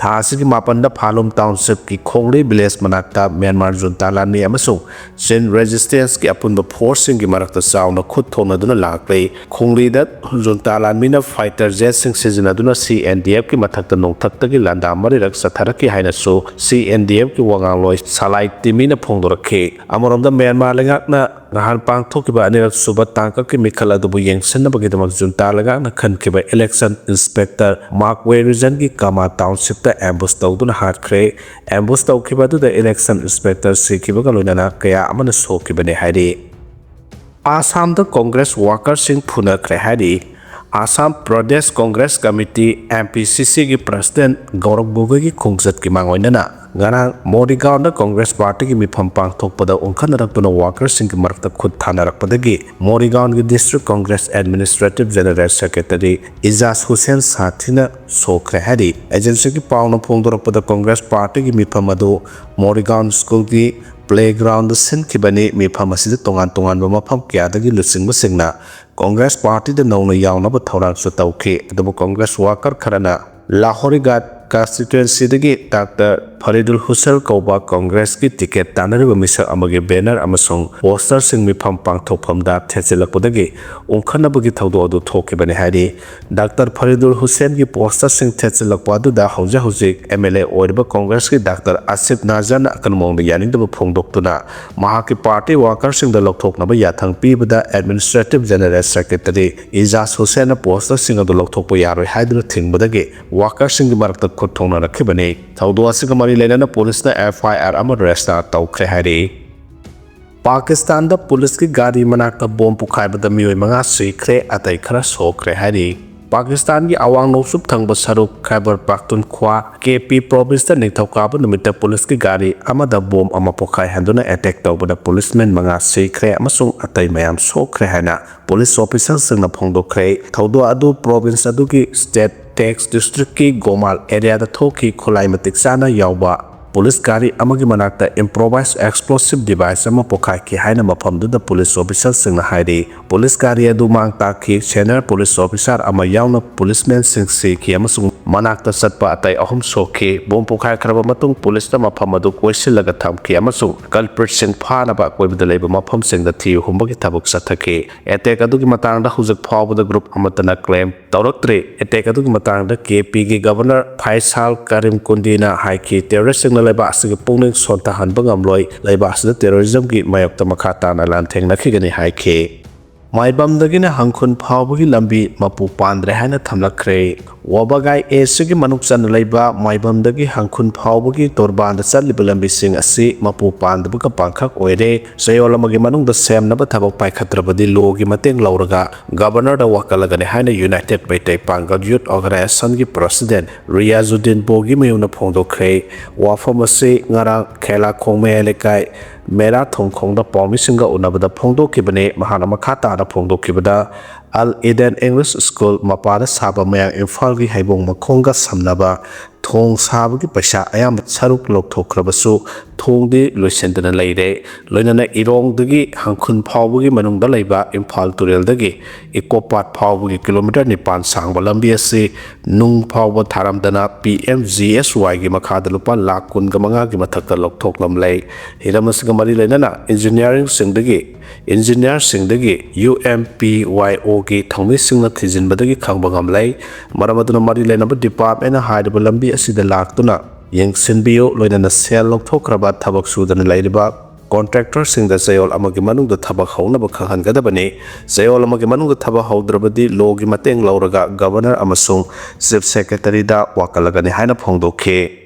ꯊꯥ ꯑꯁꯤꯒꯤ ꯃꯥꯄꯟꯗ ꯐꯥꯂꯨꯝ ꯇꯥꯎꯟꯁꯤꯞꯀꯤ ꯈꯣꯡꯂꯤ ꯚꯤꯂꯦꯖ ꯃꯅꯥꯛꯇ ꯃ꯭ꯌꯥꯟꯃꯥꯔ ꯖꯨꯟꯇꯥ ꯂꯥꯟꯃꯤ ꯑꯃꯁꯨꯡ ꯆꯤꯟ ꯔꯦꯖꯤꯁꯇꯦꯟꯁꯀꯤ ꯑꯄꯨꯟꯕ ꯐꯣꯔꯁꯁꯤꯡꯒꯤ ꯃꯔꯛꯇ ꯆꯥꯎꯅ ꯈꯨꯠ ꯊꯣꯛꯅꯗꯨꯅ ꯂꯥꯛꯂꯤ꯫ ꯈꯣꯡꯂꯤꯗ ꯖꯨꯟꯇꯥ ꯂꯥꯟꯃꯤꯅ ꯐꯥꯏꯇꯔ ꯖꯦꯠꯁꯤꯡ ꯁꯤꯖꯤꯟꯅꯗꯨꯅ ꯁꯤ ꯑꯦꯟ ꯗꯤ ꯑꯦꯐꯀꯤ ꯃꯊꯛꯇ ꯅꯣꯡꯊꯛꯇꯒꯤ ꯂꯥꯟꯗꯥ ꯃꯔꯤꯔꯛ ꯆꯠꯊꯔꯛꯈꯤ ꯍꯥꯏꯅꯁꯨ ꯁꯤ ꯑꯦꯟ ꯗꯤ ꯑꯦꯐꯀꯤ ꯋꯥꯉꯥꯡꯂꯣꯏ ꯁꯂꯥꯏ ꯇꯤꯃꯤꯅ ꯐꯣꯡꯗꯣꯔꯛꯈꯤ꯫ ꯑꯃꯔꯣꯝꯗ, ꯃ꯭ꯌꯥꯟꯃꯥꯔ ꯂꯩꯉꯥꯛꯅ ꯅꯍꯥꯟ ꯄꯥꯡꯊꯣꯛꯈꯤꯕ ꯑꯅꯤꯔꯛ ꯁꯨꯕ ꯇꯥꯡꯀꯛꯀꯤ ꯃꯤꯈꯜ ꯑꯗꯨꯕꯨ ꯌꯦꯡꯁꯤꯟꯅꯕꯒꯤꯗꯃꯛ ꯖꯨꯟꯇꯥ ꯂꯩꯉꯥꯛꯅ ꯈꯟꯈꯤꯕ ꯏꯂꯦꯛꯁꯟ ꯏꯟꯁꯄꯦꯛꯇꯔ ꯃꯥꯛꯋꯦ ꯔꯤꯖꯟꯒꯤ ꯀꯥꯃꯥ ꯇꯥꯎꯟꯁꯤꯞꯇ ꯑꯦꯝꯕꯨꯁ ꯇꯧꯗꯨꯅ ꯍꯥꯠꯈ꯭ꯔꯦ꯫ ꯑꯦꯝꯕꯨꯁ ꯇꯧꯈꯤꯕ ꯑꯗꯨꯗ ꯏꯂꯦꯛꯁꯟ ꯏꯟꯁꯄꯦꯛꯇꯔ ꯁꯤꯈꯤꯕꯒ ꯂꯣꯏꯅꯅ ꯀꯌꯥ ꯑꯃꯅ ꯁꯣꯛꯈꯤꯕꯅꯤ ꯍꯥꯏꯔꯤ꯫ ꯑꯁꯥꯝꯗ ꯀꯣꯡꯒ꯭ꯔꯦꯁ ꯋꯥꯀꯔꯁꯤꯡ ꯐꯨꯅꯈ꯭ꯔꯦ ꯍꯥꯏꯔꯤ꯫ Assam Pradesh Congress committee, M P ꯁꯤ ꯁꯤꯒꯤ ꯄ꯭ꯔꯁꯤꯗꯦꯟꯠ ꯒꯧꯔꯕ ꯒꯣꯒꯣꯏꯒꯤ ꯈꯣꯡꯆꯠꯀꯤ ꯃꯥꯡꯑꯣꯏꯅꯅ ꯉꯔꯥꯡ ꯃꯣꯔꯤꯒꯥꯎꯟꯗ ꯀꯣꯡꯒ꯭ꯔꯦꯁ ꯄꯥꯔꯇꯤꯒꯤ ꯃꯤꯐꯝ ꯄꯥꯡꯊꯣꯛꯄꯗ ꯎꯪꯈꯠꯅꯔꯛꯇꯨꯅ ꯋꯥꯀꯔꯁꯤꯡꯒꯤ ꯃꯔꯛꯇ ꯈꯨꯠ ꯊꯥꯅꯔꯛꯄꯗꯒꯤ ꯃꯣꯔꯤꯒꯥꯎꯟꯒꯤ District Congress Administrative General Secretary ꯏꯖꯥꯖ Hussain ꯁꯥꯊꯤꯅ ꯁꯣꯛꯈ꯭ꯔꯦ ꯍꯥꯏꯔꯤ꯫ ꯑꯦꯖꯦꯟꯁꯤꯒꯤ ꯄꯥꯎꯅ ꯐꯣꯡꯗꯣꯔꯛꯄꯗ ꯀꯣꯡꯒ꯭ꯔꯦꯁ ꯄꯥꯔꯇꯤꯒꯤ ꯃꯤꯐꯝ ꯑꯗꯨ ꯃꯣꯔꯤꯒꯥꯎꯟ ꯁ꯭ꯀꯨꯜꯒꯤ playground ꯗ ꯁꯤꯟꯈꯤꯕꯅꯤ꯫ ꯃꯤꯐꯝ ꯑꯁꯤꯗ ꯇꯣꯉꯥꯟ ꯇꯣꯉꯥꯟꯕ ꯃꯐꯝ ꯀꯌꯥꯗꯒꯤ ꯂꯨꯆꯤꯡꯕꯁꯤꯡꯅ ꯀꯣꯡꯒ꯭ꯔꯦꯁ ꯄꯥꯔꯇꯤꯗ ꯅꯧꯅ ꯌꯥꯎꯅꯕ ꯊꯧꯔꯥꯡꯁꯨ ꯇꯧꯈꯤ꯫ ꯑꯗꯨꯕꯨ ꯀꯣꯡꯒ꯭ꯔꯦꯁ ꯋꯥꯀꯔ ꯈꯔꯅ ꯂꯥꯍꯣꯔꯤꯒꯥꯠ ꯀꯟꯁꯇꯤꯇ꯭ꯋꯦꯟꯁꯤꯗꯒꯤ ꯗꯥꯛꯇꯔ ꯐꯔꯤꯗꯨꯜ ꯍꯨꯁꯦꯟ ꯀꯧꯕ ꯀꯣꯡꯒ꯭ꯔꯦꯁꯀꯤ ꯇꯤꯀꯦꯠ ꯇꯥꯟꯅꯔꯤꯕ ꯃꯤꯁꯛ ꯑꯃꯒꯤ ꯕꯦꯅꯔ ꯑꯃꯁꯨꯡ ꯄꯣꯁꯇꯔꯁꯤꯡ ꯃꯤꯐꯝ ꯄꯥꯡꯊꯣꯛꯐꯝꯗ ꯊꯦꯠꯆꯤꯜꯂꯛꯄꯗꯒꯤ ꯎꯪꯈꯠꯅꯕꯒꯤ ꯊꯧꯗꯣꯛ ꯑꯗꯨ ꯊꯣꯛꯈꯤꯕꯅꯤ ꯍꯥꯏꯔꯤ꯫ ꯗꯥꯛꯇꯔ ꯐꯔꯤꯗꯨꯜ ꯍꯨꯁꯦꯟꯒꯤ ꯄꯣꯁꯇꯔꯁꯤꯡ ꯊꯦꯠꯆꯤꯜꯂꯛꯄ ꯑꯗꯨꯗ ꯍꯧꯖꯤꯛ ꯍꯧꯖꯤꯛ ꯑꯦꯝ ꯑꯦꯜ ꯑꯦ ꯑꯣꯏꯔꯤꯕ ꯀꯣꯡꯒ꯭ꯔꯦꯁꯀꯤ ꯗꯥꯛꯇꯔ ꯑꯁꯤꯐ ꯅꯥꯖꯔꯅ ꯑꯀꯟꯕ ꯃꯑꯣꯡꯗ ꯌꯥꯅꯤꯡꯗꯕ ꯐꯣꯡꯗꯣꯛꯇꯨꯅ ꯃꯍꯥꯛꯀꯤ ꯄꯥꯔꯇꯤ ꯋꯥꯀꯔꯁꯤꯡꯗ ꯂꯧꯊꯣꯛꯅꯕ ꯌꯥꯊꯪ ꯄꯤꯕꯗ Administrative General Secretary ꯏꯖꯥꯖ ꯍꯨꯁꯦꯟꯅ ꯄꯣꯁꯇꯔꯁꯤꯡ ꯑꯗꯨ ꯂꯧꯊꯣꯛꯄ ꯌꯥꯔꯣꯏ ꯍꯥꯏꯗꯨꯅ ꯊꯤꯡꯕꯗꯒꯤ ꯋꯥꯀꯔꯁꯤꯡꯒꯤ ꯃꯔꯛꯇ ꯈꯨꯠ ꯊꯣꯡꯅꯔꯛꯈꯤꯕꯅꯤ꯫ ꯊꯧꯗꯣꯛ ꯑꯁꯤꯒ ꯃꯔꯤ ꯂꯩꯅꯅ ꯄꯨꯂꯤꯁꯅ ꯑꯦꯐ ꯑꯥꯏ ꯑꯥꯔ ꯑꯃ ꯔꯦꯖꯤꯁꯇꯥꯔ ꯇꯧꯈ꯭ꯔꯦ ꯍꯥꯏꯔꯤ꯫ ꯄꯥꯀꯤꯁꯇꯥꯟꯗ ꯄꯨꯂꯤꯁꯀꯤ ꯒꯥꯔꯤ ꯃꯅꯥꯛꯇ ꯕꯣꯝ ꯄꯣꯈꯥꯏꯕꯗ ꯃꯤꯑꯣꯏ ꯃꯉꯥ ꯁꯤꯈ꯭ꯔꯦ, ꯑꯇꯩ ꯈꯔ ꯁꯣꯛꯈ꯭ꯔꯦ ꯍꯥꯏꯔꯤ꯫ ꯄꯥꯀꯤꯁꯇꯥꯟꯒꯤ ꯑꯋꯥꯡ ꯅꯣꯡꯆꯨꯞ ꯊꯪꯕ ꯁꯔꯨꯛ ꯈꯥꯏꯕꯔ ꯄꯥꯈꯇꯨꯟꯈ꯭ꯋꯥ, ꯀꯦ ꯄꯤ ꯄ꯭ꯔꯣꯚꯤꯟꯁꯇ ꯅꯤꯡꯊꯧꯀꯥꯕ ꯅꯨꯃꯤꯠꯇ ꯄꯨꯂꯤꯁꯀꯤ ꯒꯥꯔꯤ ꯑꯃꯗ ꯕꯣꯝ ꯑꯃ ꯄꯣꯈꯥꯏꯍꯟꯗꯨꯅ ꯑꯦꯇꯦꯛ ꯇꯧꯕꯗ ꯄꯨꯂꯤꯁꯃꯦꯟ ꯃꯉꯥ ꯁꯤꯈ꯭ꯔꯦ ꯑꯃꯁꯨꯡ ꯑꯇꯩ ꯃꯌꯥꯝ ꯁꯣꯛꯈ꯭ꯔꯦ ꯍꯥꯏꯅ ꯄꯨꯂꯤꯁ ꯑꯣꯐꯤꯁꯔꯁꯤꯡꯅ ꯐꯣꯡꯗꯣꯛꯈ꯭ꯔꯦ꯫ ꯊꯧꯗꯣꯛ ꯑꯗꯨ ꯄ꯭ꯔꯣꯚꯤꯟꯁ ꯑꯗꯨꯒꯤ ꯁ꯭ꯇꯦꯠ ꯇꯦꯛꯁ ꯗꯤꯁꯇ꯭ꯔꯤꯛꯀꯤ ꯒꯣꯃꯥꯜ ꯑꯦꯔꯤꯌꯥꯗ ꯊꯣꯛꯈꯤ꯫ ꯈꯨꯠꯂꯥꯏ ꯃꯇꯤꯛ ꯆꯥꯅ ꯌꯥꯎꯕ ꯄꯨꯂꯤꯁ ꯒꯥꯔꯤ ꯑꯃꯒꯤ ꯃꯅꯥꯛꯇ ꯏꯝꯄ꯭ꯔꯣꯚꯥꯏꯖ ꯑꯦꯛꯁꯄ꯭ꯂꯣꯁꯤꯚ ꯗꯤꯚꯥꯏꯁ ꯑꯃ ꯄꯣꯈꯥꯏꯈꯤ ꯍꯥꯏꯅ ꯃꯐꯝꯗꯨꯗ ꯄꯨꯂꯤꯁ ꯑꯣꯐꯤꯁꯔꯁꯤꯡꯅ ꯍꯥꯏꯔꯤ꯫ ꯄꯨꯂꯤꯁ ꯒꯥꯔꯤ ꯑꯗꯨ ꯃꯥꯡ ꯇꯥꯛꯈꯤ꯫ ꯁꯦꯅꯤꯌꯔ ꯄꯨꯂꯤꯁ ꯑꯣꯐꯤꯁꯥꯔ ꯑꯃ ꯌꯥꯎꯅ ꯄꯨꯂꯤꯁꯃꯦꯟꯁꯤꯡ ꯁꯤꯈꯤ ꯑꯃꯁꯨꯡ ꯃꯅꯥꯛꯇ ꯆꯠꯄ ꯑꯇꯩ ꯑꯍꯨꯝ ꯁꯣꯛꯈꯤ꯫ ꯕꯣꯝ ꯄꯣꯈꯥꯏꯈ꯭ꯔꯕ ꯃꯇꯨꯡ ꯄꯨꯂꯤꯁꯅ ꯃꯐꯝ ꯑꯗꯨ ꯀꯣꯏꯁꯤꯜꯂꯒ ꯊꯝꯈꯤ ꯑꯃꯁꯨꯡ ꯀꯜꯄ꯭ꯔꯤꯠꯁꯤꯡ ꯐꯥꯅꯕ ꯑꯀꯣꯏꯕꯗ ꯂꯩꯕ ꯃꯐꯝꯁꯤꯡꯗ ꯊꯤꯕ ꯍꯨꯝꯕꯒꯤ ꯊꯕꯛ ꯆꯠꯊꯈꯤ꯫ ꯑꯦꯇꯦꯛ ꯑꯗꯨꯒꯤ ꯃꯇꯥꯡꯗ ꯍꯧꯖꯤꯛ ꯐꯥꯎꯕꯗ ꯒ꯭ꯔꯨꯞ ꯑꯃꯠꯇꯅ ꯀ꯭ꯂꯦꯝ ꯇꯧꯔꯛꯇ꯭ꯔꯤ꯫ ꯑꯦꯇꯦꯛ ꯑꯗꯨꯒꯤ ꯃꯇꯥꯡꯗ ꯀꯦ ꯄꯤꯒꯤ ꯒꯚꯔꯅꯔ ꯐꯥꯏꯁꯥꯜ ꯀꯔꯤꯝ ꯀꯨꯟꯗꯤꯅ ꯍꯥꯏꯈꯤ, ꯇꯦꯔꯣꯔꯤꯁꯁꯤꯡꯅ ꯂꯩꯕꯥꯛ ꯑꯁꯤꯒꯤ ꯄꯨꯛꯅꯤꯡ ꯁꯣꯟꯊꯍꯟꯕ ꯉꯝꯂꯣꯏ, ꯂꯩꯕꯥꯛ ꯑꯁꯤꯗ ꯇꯦꯔꯣꯔꯤꯖꯝꯒꯤ ꯃꯥꯌꯣꯛꯇ ꯃꯈꯥ ꯇꯥꯅ ꯂꯥꯟꯊꯦꯡꯅꯈꯤꯒꯅꯤ ꯍꯥꯏꯈꯤ꯫ ꯃꯥꯏꯕꯝꯗꯒꯤꯅ ꯍꯪꯈꯨꯟ ꯐꯥꯎꯕꯒꯤ ꯂꯝꯕꯤ ꯃꯄꯨ ꯄꯥꯟꯗ꯭ꯔꯦ ꯍꯥꯏꯅ ꯊꯝꯂꯛꯈ꯭ꯔꯦ꯫ ꯋꯥꯕꯒꯥꯏ ꯑꯦꯁꯤꯒꯤ ꯃꯅꯨꯡ ꯆꯟꯅ ꯂꯩꯕ ꯃꯥꯏꯕꯝꯗꯒꯤ ꯍꯪꯈꯨꯟ ꯐꯥꯎꯕꯒꯤ ꯇꯣꯔꯕꯥꯟꯗ ꯆꯠꯂꯤꯕ ꯂꯝꯕꯤꯁꯤꯡ ꯑꯁꯤ ꯃꯄꯨ ꯄꯥꯟꯗꯕꯒ ꯄꯥꯡꯈꯛ ꯑꯣꯏꯔꯦ꯫ ꯆꯌꯣꯜ ꯑꯃꯒꯤ ꯃꯅꯨꯡꯗ ꯁꯦꯝꯅꯕ ꯊꯕꯛ ꯄꯥꯏꯈꯠꯇ꯭ꯔꯕꯗꯤ ꯂꯣꯒꯤ ꯃꯇꯦꯡ ꯂꯧꯔꯒ ꯒꯕꯔꯅꯔꯗ ꯋꯥꯀꯠꯂꯒꯅꯤ ꯍꯥꯏꯅ ꯌꯨꯅꯥꯏꯇꯦꯠ ꯃꯩꯇꯩ ꯄꯥꯡꯒꯜ ꯌꯨꯠ ꯑꯣꯔꯒꯅꯥꯏꯖꯦꯁꯟꯒꯤ ꯄ꯭ꯔꯁꯤꯗꯦꯟ ꯔꯤꯌꯥꯖꯨꯗꯤꯟ ꯕꯣꯒꯤꯃꯌꯨꯝꯅ ꯐꯣꯡꯗꯣꯛꯈ꯭ꯔꯦ꯫ ꯋꯥꯐꯝ ꯑꯁꯤ ꯉꯔꯥꯡ ꯈꯦꯂꯥꯈꯣꯡ ꯃꯌꯥꯏ ꯂꯩꯀꯥꯏ ꯃꯦꯔꯥ ꯊꯣꯡꯈꯣꯡꯗ ꯄꯥꯎꯃꯤꯁꯤꯡꯒ ꯎꯅꯕꯗ ꯐꯣꯡꯗꯣꯛꯈꯤꯕꯅꯤ꯫ ꯃꯍꯥꯛꯅ ꯃꯈꯥ ꯇꯥꯅ ꯐꯣꯡꯗꯣꯛꯈꯤꯕꯗ, ꯑꯜ ꯏꯗꯦꯟ ꯏꯪꯂꯤꯁ ꯁ꯭ꯀꯨꯜ ꯃꯄꯥꯗ ꯁꯥꯕ ꯃꯌꯥꯡ ꯏꯝꯐꯥꯜꯒꯤ ꯍꯩꯕꯣꯡ ꯃꯈꯣꯡꯒ ꯁꯝꯅꯕ ꯊꯣꯡ ꯁꯥꯕꯒꯤ ꯄꯩꯁꯥ ꯑꯌꯥꯝꯕ ꯁꯔꯨꯛ ꯂꯧꯊꯣꯛꯈ꯭ꯔꯕꯁꯨ, ꯊꯣꯡꯗꯤ ꯂꯣꯏꯁꯤꯟꯗꯅ ꯂꯩꯔꯦ꯫ ꯂꯣꯏꯅꯅ ꯏꯔꯣꯡꯗꯒꯤ ꯍꯪꯈꯨꯟ ꯐꯥꯎꯕꯒꯤ ꯃꯅꯨꯡꯗ ꯂꯩꯕ ꯏꯝꯐꯥꯜ ꯇꯨꯔꯦꯜꯗꯒꯤ ꯏꯀꯣ ꯄꯥꯠ ꯐꯥꯎꯕꯒꯤ ꯀꯤꯂꯣꯃꯤꯇꯔ ꯅꯤꯄꯥꯟ ꯁꯥꯡꯕ ꯂꯝꯕꯤ ꯑꯁꯤ ꯅꯨꯡ ꯐꯥꯎꯕ ꯊꯥꯔꯝꯗꯅ ꯄꯤ ꯑꯦꯝ ꯖꯤ ꯑꯦꯁ ꯋꯥꯏꯒꯤ ꯃꯈꯥꯗ ꯂꯨꯄꯥ ꯂꯥꯈ ꯀꯨꯟꯒ ꯃꯉꯥꯒꯤ ꯃꯊꯛꯇ ꯂꯧꯊꯣꯛꯂꯝꯂꯦ꯫ ꯍꯤꯔꯝ ꯑꯁꯤꯒ ꯃꯔꯤ ꯂꯩꯅꯅ ꯏꯟꯖꯤꯅꯤꯌꯥꯔꯤꯡꯁꯤꯡꯗꯒꯤ, ꯏꯟꯖꯤꯅꯤꯌꯥꯔꯁꯤꯡꯗꯒꯤ ꯌꯨ ꯑꯦꯝ ꯄꯤ ꯋꯥꯏ ꯑꯣꯒꯤ ꯊꯧꯃꯤꯁꯤꯡꯅ ꯊꯤꯖꯤꯟꯕꯗꯒꯤ ꯈꯪꯕ ꯉꯝꯂꯦ꯫ ꯃꯔꯝ ꯑꯗꯨꯅ ꯃꯔꯤ ꯂꯩꯅꯕ ꯗꯤꯄꯥꯔꯠꯃꯦꯟꯅ ꯍꯥꯏꯔꯤꯕ ꯂꯝꯕꯤ ꯑꯁꯤꯗ ꯂꯥꯛꯇꯨꯅ ꯌꯦꯡꯁꯤꯟꯕꯤꯌꯨ, ꯂꯣꯏꯅꯅ ꯁꯦꯜ ꯂꯧꯊꯣꯛꯈ꯭ꯔꯕ ꯊꯕꯛ ꯁꯨꯗꯅ ꯂꯩꯔꯤꯕ ꯀꯣꯟꯇ꯭ꯔꯦꯛꯇꯔꯁꯤꯡꯗ ꯆꯌꯣꯜ ꯑꯃꯒꯤ ꯃꯅꯨꯡꯗ ꯊꯕꯛ ꯍꯧꯅꯕ ꯈꯪꯍꯟꯒꯗꯕꯅꯤ꯫ ꯆꯌꯣꯜ ꯑꯃꯒꯤ ꯃꯅꯨꯡꯗ ꯊꯕꯛ ꯍꯧꯗ꯭ꯔꯕꯗꯤ ꯂꯣꯒꯤ ꯃꯇꯦꯡ ꯂꯧꯔꯒ ꯒꯕꯔꯅꯔ ꯑꯃꯁꯨꯡ ꯆꯤꯐ ꯁꯦꯀ꯭ꯔꯦꯇꯔꯤꯗ ꯋꯥꯀꯠꯂꯒꯅꯤ ꯍꯥꯏꯅ ꯐꯣꯡꯗꯣꯛꯈꯤ꯫